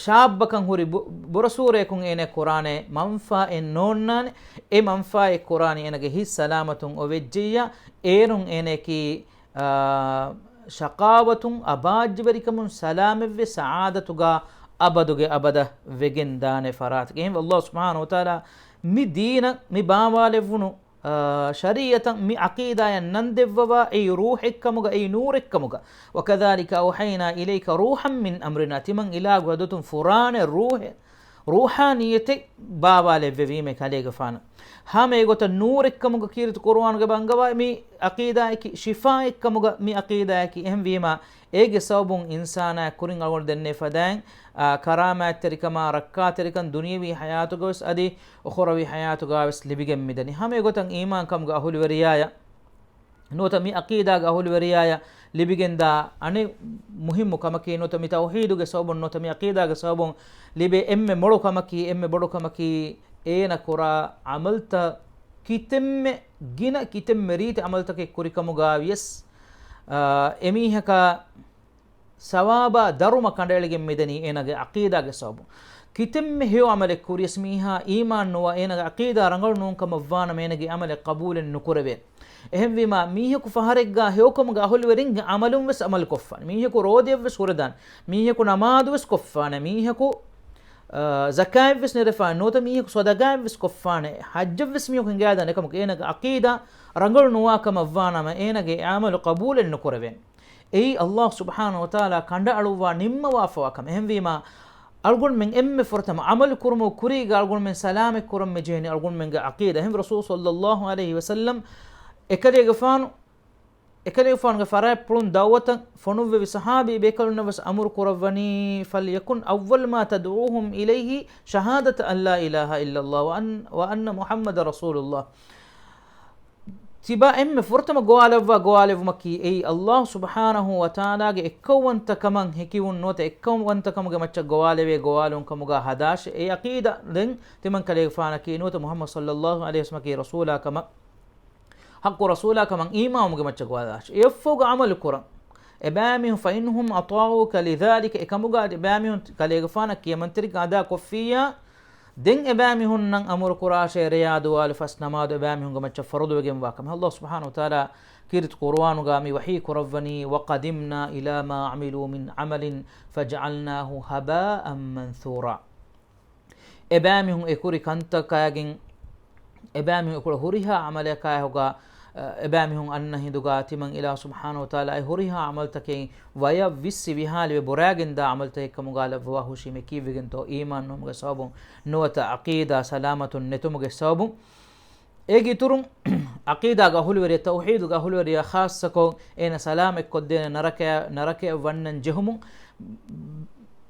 ޝާއްބަކަން ހުރި ބު-، ބުރަސޫރަޔަކުން އޭނަ ކުރާނެ މަންފާއެއް ނޯންނާނެ. އެ މަންފާއެއް ކުރާނީ އޭނަގެ ހިތް ސަލާމަތުން އޮވެއްޖިއްޔާ، އޭރުން އޭނައަކީ، އާ، ޝަޤާވަތުން، އަބާއްޖަވެރިކަމުން، ސަލާމަތްވެ، ސަޢާދަތުގަ އަބަދުގެ އަބަދަށް ވެގެން ދާނެ ފަރާތެއް. އެހެންވެ، ﷲ ސުބްޙާނަހޫ ވަތަޢާލާ މި ދީނަށް މި ބާވާލެއްވުނު، އާ، ޝަރީޢަތަށް މި ޢަޤީދާޔަށް ނަން ދެއްވަވާ އެއީ ރޫޙެއްކަމުގަ، އެއީ ނޫރެއްކަމުގަ. وَكَذَلِكَ أَوْحَيْنَا إِلَيْكَ رُوحًا مِنْ أَمْرِنَا. ތިމަން އިލާހުގެ ޙަޟްރަތުން ފުރާނެ ރޫޙެއް، ރޫޙާނިއްޔަތެއް ބާވާލެއްވެވީމޭ ކަލޭގެފާނަށް. ހަމަ އެގޮތަށް ނޫރެއްކަމުގަ ކީރިތި ޤުރުއާނުގަ ބައްގަވާ މި ޢަޤީދާއަކީ ޝިފާއެއްކަމުގަ މި ޢަޤީދާއަކީ. އެހެންވީމާ، އޭގެ ސަބަބުން އިންސާނާ ކުރިން އަޅުގަނޑު ދެންނެވި ފަދައިން، އާ، ކަރާމާތްތެރިކަމާ ރައްކާތެރިކަން ދުނިޔަވީ ޙަޔާތުގަވެސް އަދި އުޚުރަވީ ޙަޔާތުގަވެސް ލިބިގެން މިދަނީ. ހަމަ އެގޮތަށް އީމާންކަމުގެ އަހުލުވެރިޔާޔަށް ނުވަތަ މި ޢަޤީދާގެ އަހުލުވެރިޔާޔަށް ލިބިގެންދާ އަނެއް މުހިއްމު ކަމަކީ، ނުވަތަ މި ތައުޙީދުގެ ސަބަބުން، ނުވަތަ މި ޢަޤީދާގެ ސަބަބުން ލިބޭ އެންމެ މޮޅު ކަމަކީ، އެންމެ ބޮޑު ކަމަކީ، އޭނަ ކުރާ ޢަމަލުތައް ކިތަންމެ ގިނަ ކިތަންމެ ރީތި ޢަމަލުތަކެއް ކުރިކަމުގަވިޔަސް، އާ، އެމީހަކާ ސަވާބާ ދަރުމަ ކަނޑައެޅިގެން މިދަނީ އޭނަގެ ޢަޤީދާގެ ސަބަބުން. ކިތަންމެ ހެޔޮ ޢަމަލެއް ކުރިޔަސް މީހާ އީމާން ނުވާ އޭނަގެ ޢަޤީދާ ރަނގަޅު ނޫން ކަމަށްވާނަމަ އޭނަގެ ޢަމަލެއް ޤަބޫލެއް ނުކުރެވޭ. އެހެންވީމާ، މީހަކު ފަހަރެއްގާ ހެޔޮކަމުގެ އަހުލުވެރިންގެ ޢަމަލުން ވެސް ޢަމަލު ކޮށްފާނެ. މީހަކު ރޯދަޔަށް ވެސް ހުރެދާނެ. މީހަކު ނަމާދު ވެސް ކޮށްފާނެ. މީހަކު، އާ، ޒަކާތް ވެސް ނެރެފާނެ. ނުވަތަ މީހަކު ޞަދަޤާތް ވެސް ކޮށްފާނެ. ޙައްޖަށް ވެސް މީހަކު ހިނގައިދާނެ. އެކަމަކު އޭނަގެ ޢަޤީދާ ރަނގަޅު ނުވާ ކަމަށްވާނަމަ އޭނަގެ ޢަމަލު ޤަބޫލެއް ނުކުރެވޭނެ. އެއީ ﷲ ސުބްޙާނަހޫ ވަތަޢާލާ ކަނޑައަޅުއްވާ ނިންމަވާފަވާ ކަމެއް. އެހެންވީމާ، އަޅުގަނޑުމެން އެންމެ ފުރަތަމަ ޢަމަލު ކުރުމުގެ ކުރީގަ އަޅުގަނޑުމެން ސަލާމަތް ކުރަން މިޖެހެނީ އަޅުގަނޑުމެންގެ ޢަޤީދާ. އެހެންވެ، ރަސޫލު ޞައްލައްލާހު ޢަލައިހި ވަސައްލަމް އެކަލޭގެފާނު، އެކަލޭގެފާނުގެ ފަރާތްޕުޅުން ދަޢުވަތަށް ފޮނުއްވެވި ޞަޙާބީ ބޭކަލުންނަށް ވެސް އަމުރު ކުރައްވަނީ، فَلْيَكُنْ أَوَّلَ مَا تَدْعُوهُمْ إِلَيْهِ شَهَادَةُ أَنْ لَا إِلَهَ إِلَّا اللَّهُ وَأَنَّ، وَأَنَّ مُحَمَّدًا رَسُولُ اللَّهِ. ތިބާ އެންމެ ފުރަތަމަ ގޮވާލައްވާ ގޮވާލެއްވުމަކީ، އެއީ ﷲ ސުބްޙާނަހޫ ވަތަޢާލާގެ އެއްކައުވަންތަކަމަށް ހެކިވުން ނުވަތަ އެއްކައުވަންތަކަމުގެ މައްޗަށް ގޮވާލެވޭ ގޮވާލުން ކަމުގަ ހަދާށޭ. އެ ޢަޤީދާ ދެން ތިމަން ކަލޭގެފާނަކީ ނުވަތަ މުޙައްމަދު ޞައްލައްލާހު ޢަލައިހި ވަސައްލަމަކީ ރަސޫލާ ކަމަށް، ޙައްޤު ރަސޫލާ ކަމަށް އީމާންވުމުގެ މައްޗަށް ގޮވާލާށޭ. އެއަށްފަހުގަ ޢަމަލު ކުރަން. އެބައިމީހުން، فَإِنْ هُمْ أَطَاعُوكَ لِذَلِكَ، އެކަމުގަ އެބައިމީހުން ކަލޭގެފާނަށް ކިޔަމަންތެރިކަން އަދާ ކޮށްފިއްޔާ، ދެން އެބައިމީހުންނަށް އަމުރު ކުރާށޭ، ރެޔާ ދުވާލު ފަސް ނަމާދު އެބައިމީހުންގެ މައްޗަށް ފަރުޟުވެގެންވާ ކަމެއް. ﷲ ސުބްޙާނަހޫ ވަތަޢާލާ ކީރިތި ޤުރުއާނުގަ މި ވަޙީ ކުރައްވަނީ، وَقَدِمْنَا إِلَىٰ مَا عَمِلُوا مِنْ عَمَلٍ فَجَعَلْنَاهُ هَبَاءً مَنْثُورًا. އެބައިމީހުން އެކުރި ކަންތަކާގެން، އެބައިމީހުން އެކުރި ހުރިހާ ޢަމަލަކާއެކުގަ، އަ، އެބައިމީހުން އަންނަ ހިނދުގަ ތިމަން އިލާހު ސުބްޙާނަހޫ ވަތަޢާލާ އެ ހުރިހާ ޢަމަލުތަކެއް ވަޔަށް ވިއްސި ވިހާލިވެ ބުރައިގެންދާ ޢަމަލުތަކެއް ކަމުގަ ލައްވަވާ ހުށީމޭ ކީއްވެގެންތޯ؟ އީމާން ނުވުމުގެ ސަބަބުން ނުވަތަ ޢަޤީދާ ސަލާމަތުން ނެތުމުގެ ސަބަބުން. އޭގެ އިތުރުން، ޢަޤީދާގެ އަހުލުވެރިޔާ، ތައުޙީދުގެ އަހުލުވެރިޔާ ޚާއްޞަކޮށް، އޭނަ ސަލާމަތްކޮށްދޭނެ ނަރަކަޔަށް، ނަރަކަޔަށް ވަންނަން ޖެހުމުން،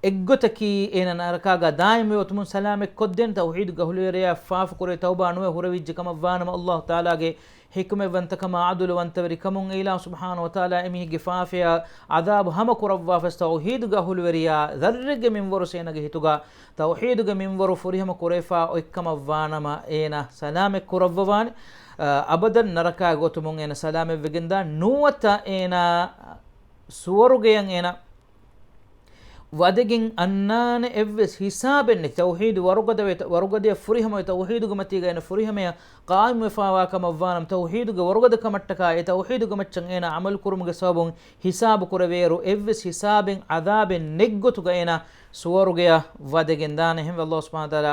އެއްގޮތަކީ އޭނަ ނަރަކާގަ ދާއިމްވެ އޮތުމުން ސަލާމަތްކޮށްދޭނެ، ތައުޙީދުގެ އަހުލުވެރިޔާ ފާފަކުރެވި ތައުބާ ނުވެ ހުރެވިއްޖެ ކަމަށްވާނަމަ، ﷲ ތަޢާލާގެ ޙިކުމަތްވަންތަކަމާ، ޢަދުލުވަންތަވެރިކަމުން އެއިލާހު ސުބްޙާނަހޫ ވަތަޢާލާ އެމީހެއްގެ ފާފަޔާ ޢަޛާބު ހަމަކުރައްވާފަސް، ތައުޙީދުގެ އަހުލުވެރިޔާ ޛައްރެއްގެ މިންވަރު އޭނަގެ ހިތުގަ ތައުޙީދުގެ މިންވަރު ފުރިހަމަ ކުރެވިފާ އޮތްކަމަށްވާނަމަ، އޭނަ ސަލާމަތް ކުރައްވަވާނެ. އަ، އަބަދަން ނަރަކާގެ ގޮތުމުން އޭނަ ސަލާމަތްވެގެންދާ، ނުވަތަ އޭނަ ސުވަރުގެޔަށް އޭނަ ވަދެގެން އަންނާނެ އެއްވެސް ހިސާބެއް ނެތި. ތައުޙީދު ވަރުގަދަ ވެ، ވަރުގަދަޔަށް ފުރިހަމަ އޮތް ތައުޙީދުގެ މަތީގަ އޭނަ ފުރިހަމަޔަށް ޤާއިމުވެފާވާ ކަމަށްވާނަމަ، ތައުޙީދުގެ ވަރުގަދަ ކަމަށްޓަކާ އެ ތައުޙީދުގެ މައްޗަށް އޭނަ ޢަމަލު ކުރުމުގެ ސަބަބުން ހިސާބު ކުރެވޭއިރު، އެއްވެސް ހިސާބެއް ޢަޛާބެއް ނެތް ގޮތުގަ އޭނަ ސުވަރުގެޔަށް ވަދެގެން ދާނެ. އެހެންވެ، ﷲ ސުބްޙާނަހޫ ވަތަޢާލާ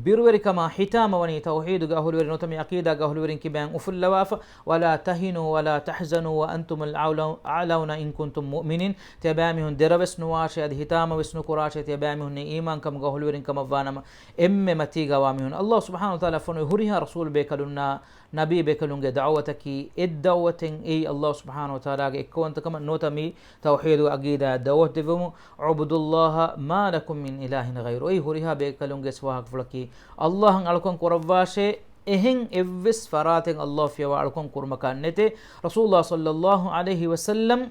ބިރުވެރިކަމާ ހިތާމަ ވަނީ ތައުޙީދުގެ އަހުލުވެރިން ނުވަތަ މި ޢަޤީދާގެ އަހުލުވެރިން ކިބައިން އުފުއްލަވާފަ، ولا تهنوا ولا تحزنوا وأنتم الأعلو-، الأعلون إن كنتم مؤمنين. ތިޔަބައިމީހުން ދެރަވެސް ނުވާށޭ، އަދި ހިތާމަވެސް ނުކުރާށޭ، ތިޔަބައިމީހުންނީ އީމާންކަމުގެ އަހުލުވެރިން ކަމަށްވާނަމަ، އެންމެ މަތީގަ ވާ މީހުން. ﷲ ސުބްޙާނަހޫ ވަތަޢާލާ ފޮނުވި ހުރިހާ ރަސޫލުބޭކަލުންނާ ނަބީބޭކަލުންގެ ދަޢުވަތަކީ އެއް ދަޢުވަތެއް އެއީ ﷲ ސުބްޙާނަހޫ ވަތަޢާލާގެ އެއްކައުވަންތަކަމަށް ނުވަތަ މި ތައުޙީދު ޢަޤީދާ ދަޢުވަތު ދެއްވުމު، اعبدوا الله ما لكم من إله غيره. އެއީ ހުރިހާ ބޭކަލުންގެ ވާހަކަފުޅަކީ، ﷲ އަށް އަޅުކަން ކުރައްވާށޭ، އެހެން އެއްވެސް ފަރާތެއް ﷲ ފިޔަވާ އަޅުކަން ކުރުމަކާ ނެތޭ. ރަސޫލުﷲ ޞައްލަﷲ ޢަލައިހި ވަސައްލަމް،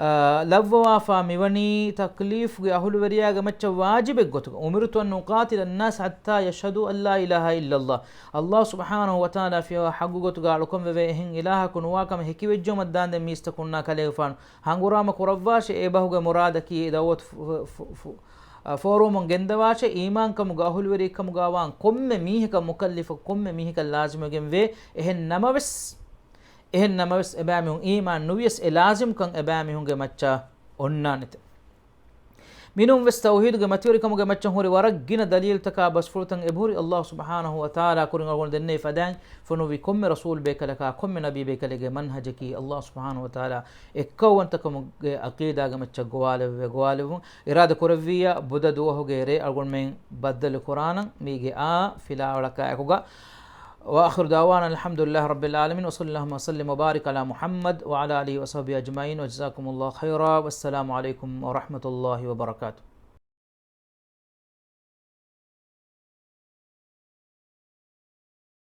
އާ، ލައްވަވާފާ މިވަނީ ތަކްލީފުގެ އަހުލުވެރިޔާގެ މައްޗަށް ވާޖިބެއް ގޮތުގަ، أمرت أن أقاتل الناس حتى يشهدوا أن لا إله إلا الله. ﷲ ސުބްޙާނަހޫ ވަތަޢާލާ ފިޔަވާ ޙައްޤު ގޮތުގަ އަޅުކަން ވެވޭ އެހެން އިލާހަކު ނުވާކަމަށް ހެކިވެއްޖައުމަށް ދާންދެން މީސްތަކުންނާ ކަލޭގެފާނު ހަނގުރާމަ ކުރައްވާށޭ، އެބަހުގެ މުރާދަކީ އެ ދަޢުވަތު ފު-، ފު-، ފު-، އަ، ފޯރުވަމުން ގެންދަވާށޭ، އީމާންކަމުގެ އަހުލުވެރިކަމުގަ ވާން ކޮންމެ މީހަކަށް މުކައްލިފު، ކޮންމެ މީހަކަށް ލާޒިމުވެގެން ވޭ. އެހެން ނަމަވެސް، އެހެން ނަމަވެސް އެބައިމީހުން އީމާން ނުވިޔަސް އެ ލާޒިމްކަން އެބައިމީހުންގެ މައްޗަށް އޮންނާނެތެ. މިނޫންވެސް ތައުޙީދުގެ މަތިވެރިކަމުގެ މައްޗަށް ހުރި ވަރަށް ގިނަ ދަލީލުތަކާ ބަސްފުޅުތައް އެބަހުރި. ﷲ ސުބްޙާނަހޫ ވަތަޢާލާ ކުރިން އަޅުގަނޑު ދެންނެވި ފަދައިން ފޮނުވި ކޮންމެ ރަސޫލުބޭކަލަކާ، ކޮންމެ ނަބީބޭކަލެއްގެ މަންހަޖަކީ ﷲ ސުބްޙާނަހޫ ވަތަޢާލާ އެއްކައުވަންތަކަމުގެ ޢަޤީދާގެ މައްޗަށް ގޮވާލެވޭ، ގޮވާލެވުން. އިރާދަ ކުރެއްވިއްޔާ ބުދަ ދުވަހުގެ ރޭ އަޅުގަނޑުމެން ބައްދަލު ކުރާނަން. މީގެ އާ ފިލާވަޅަކާ އެކުގަ. وآخر دعوانا الحمد لله رب العالمين، وصلى اللهم وسلم وبارك على محمد وعلى آله وصحبه أجمعين، وجزاكم الله خيرا، والسلام عليكم ورحمة الله وبركاته.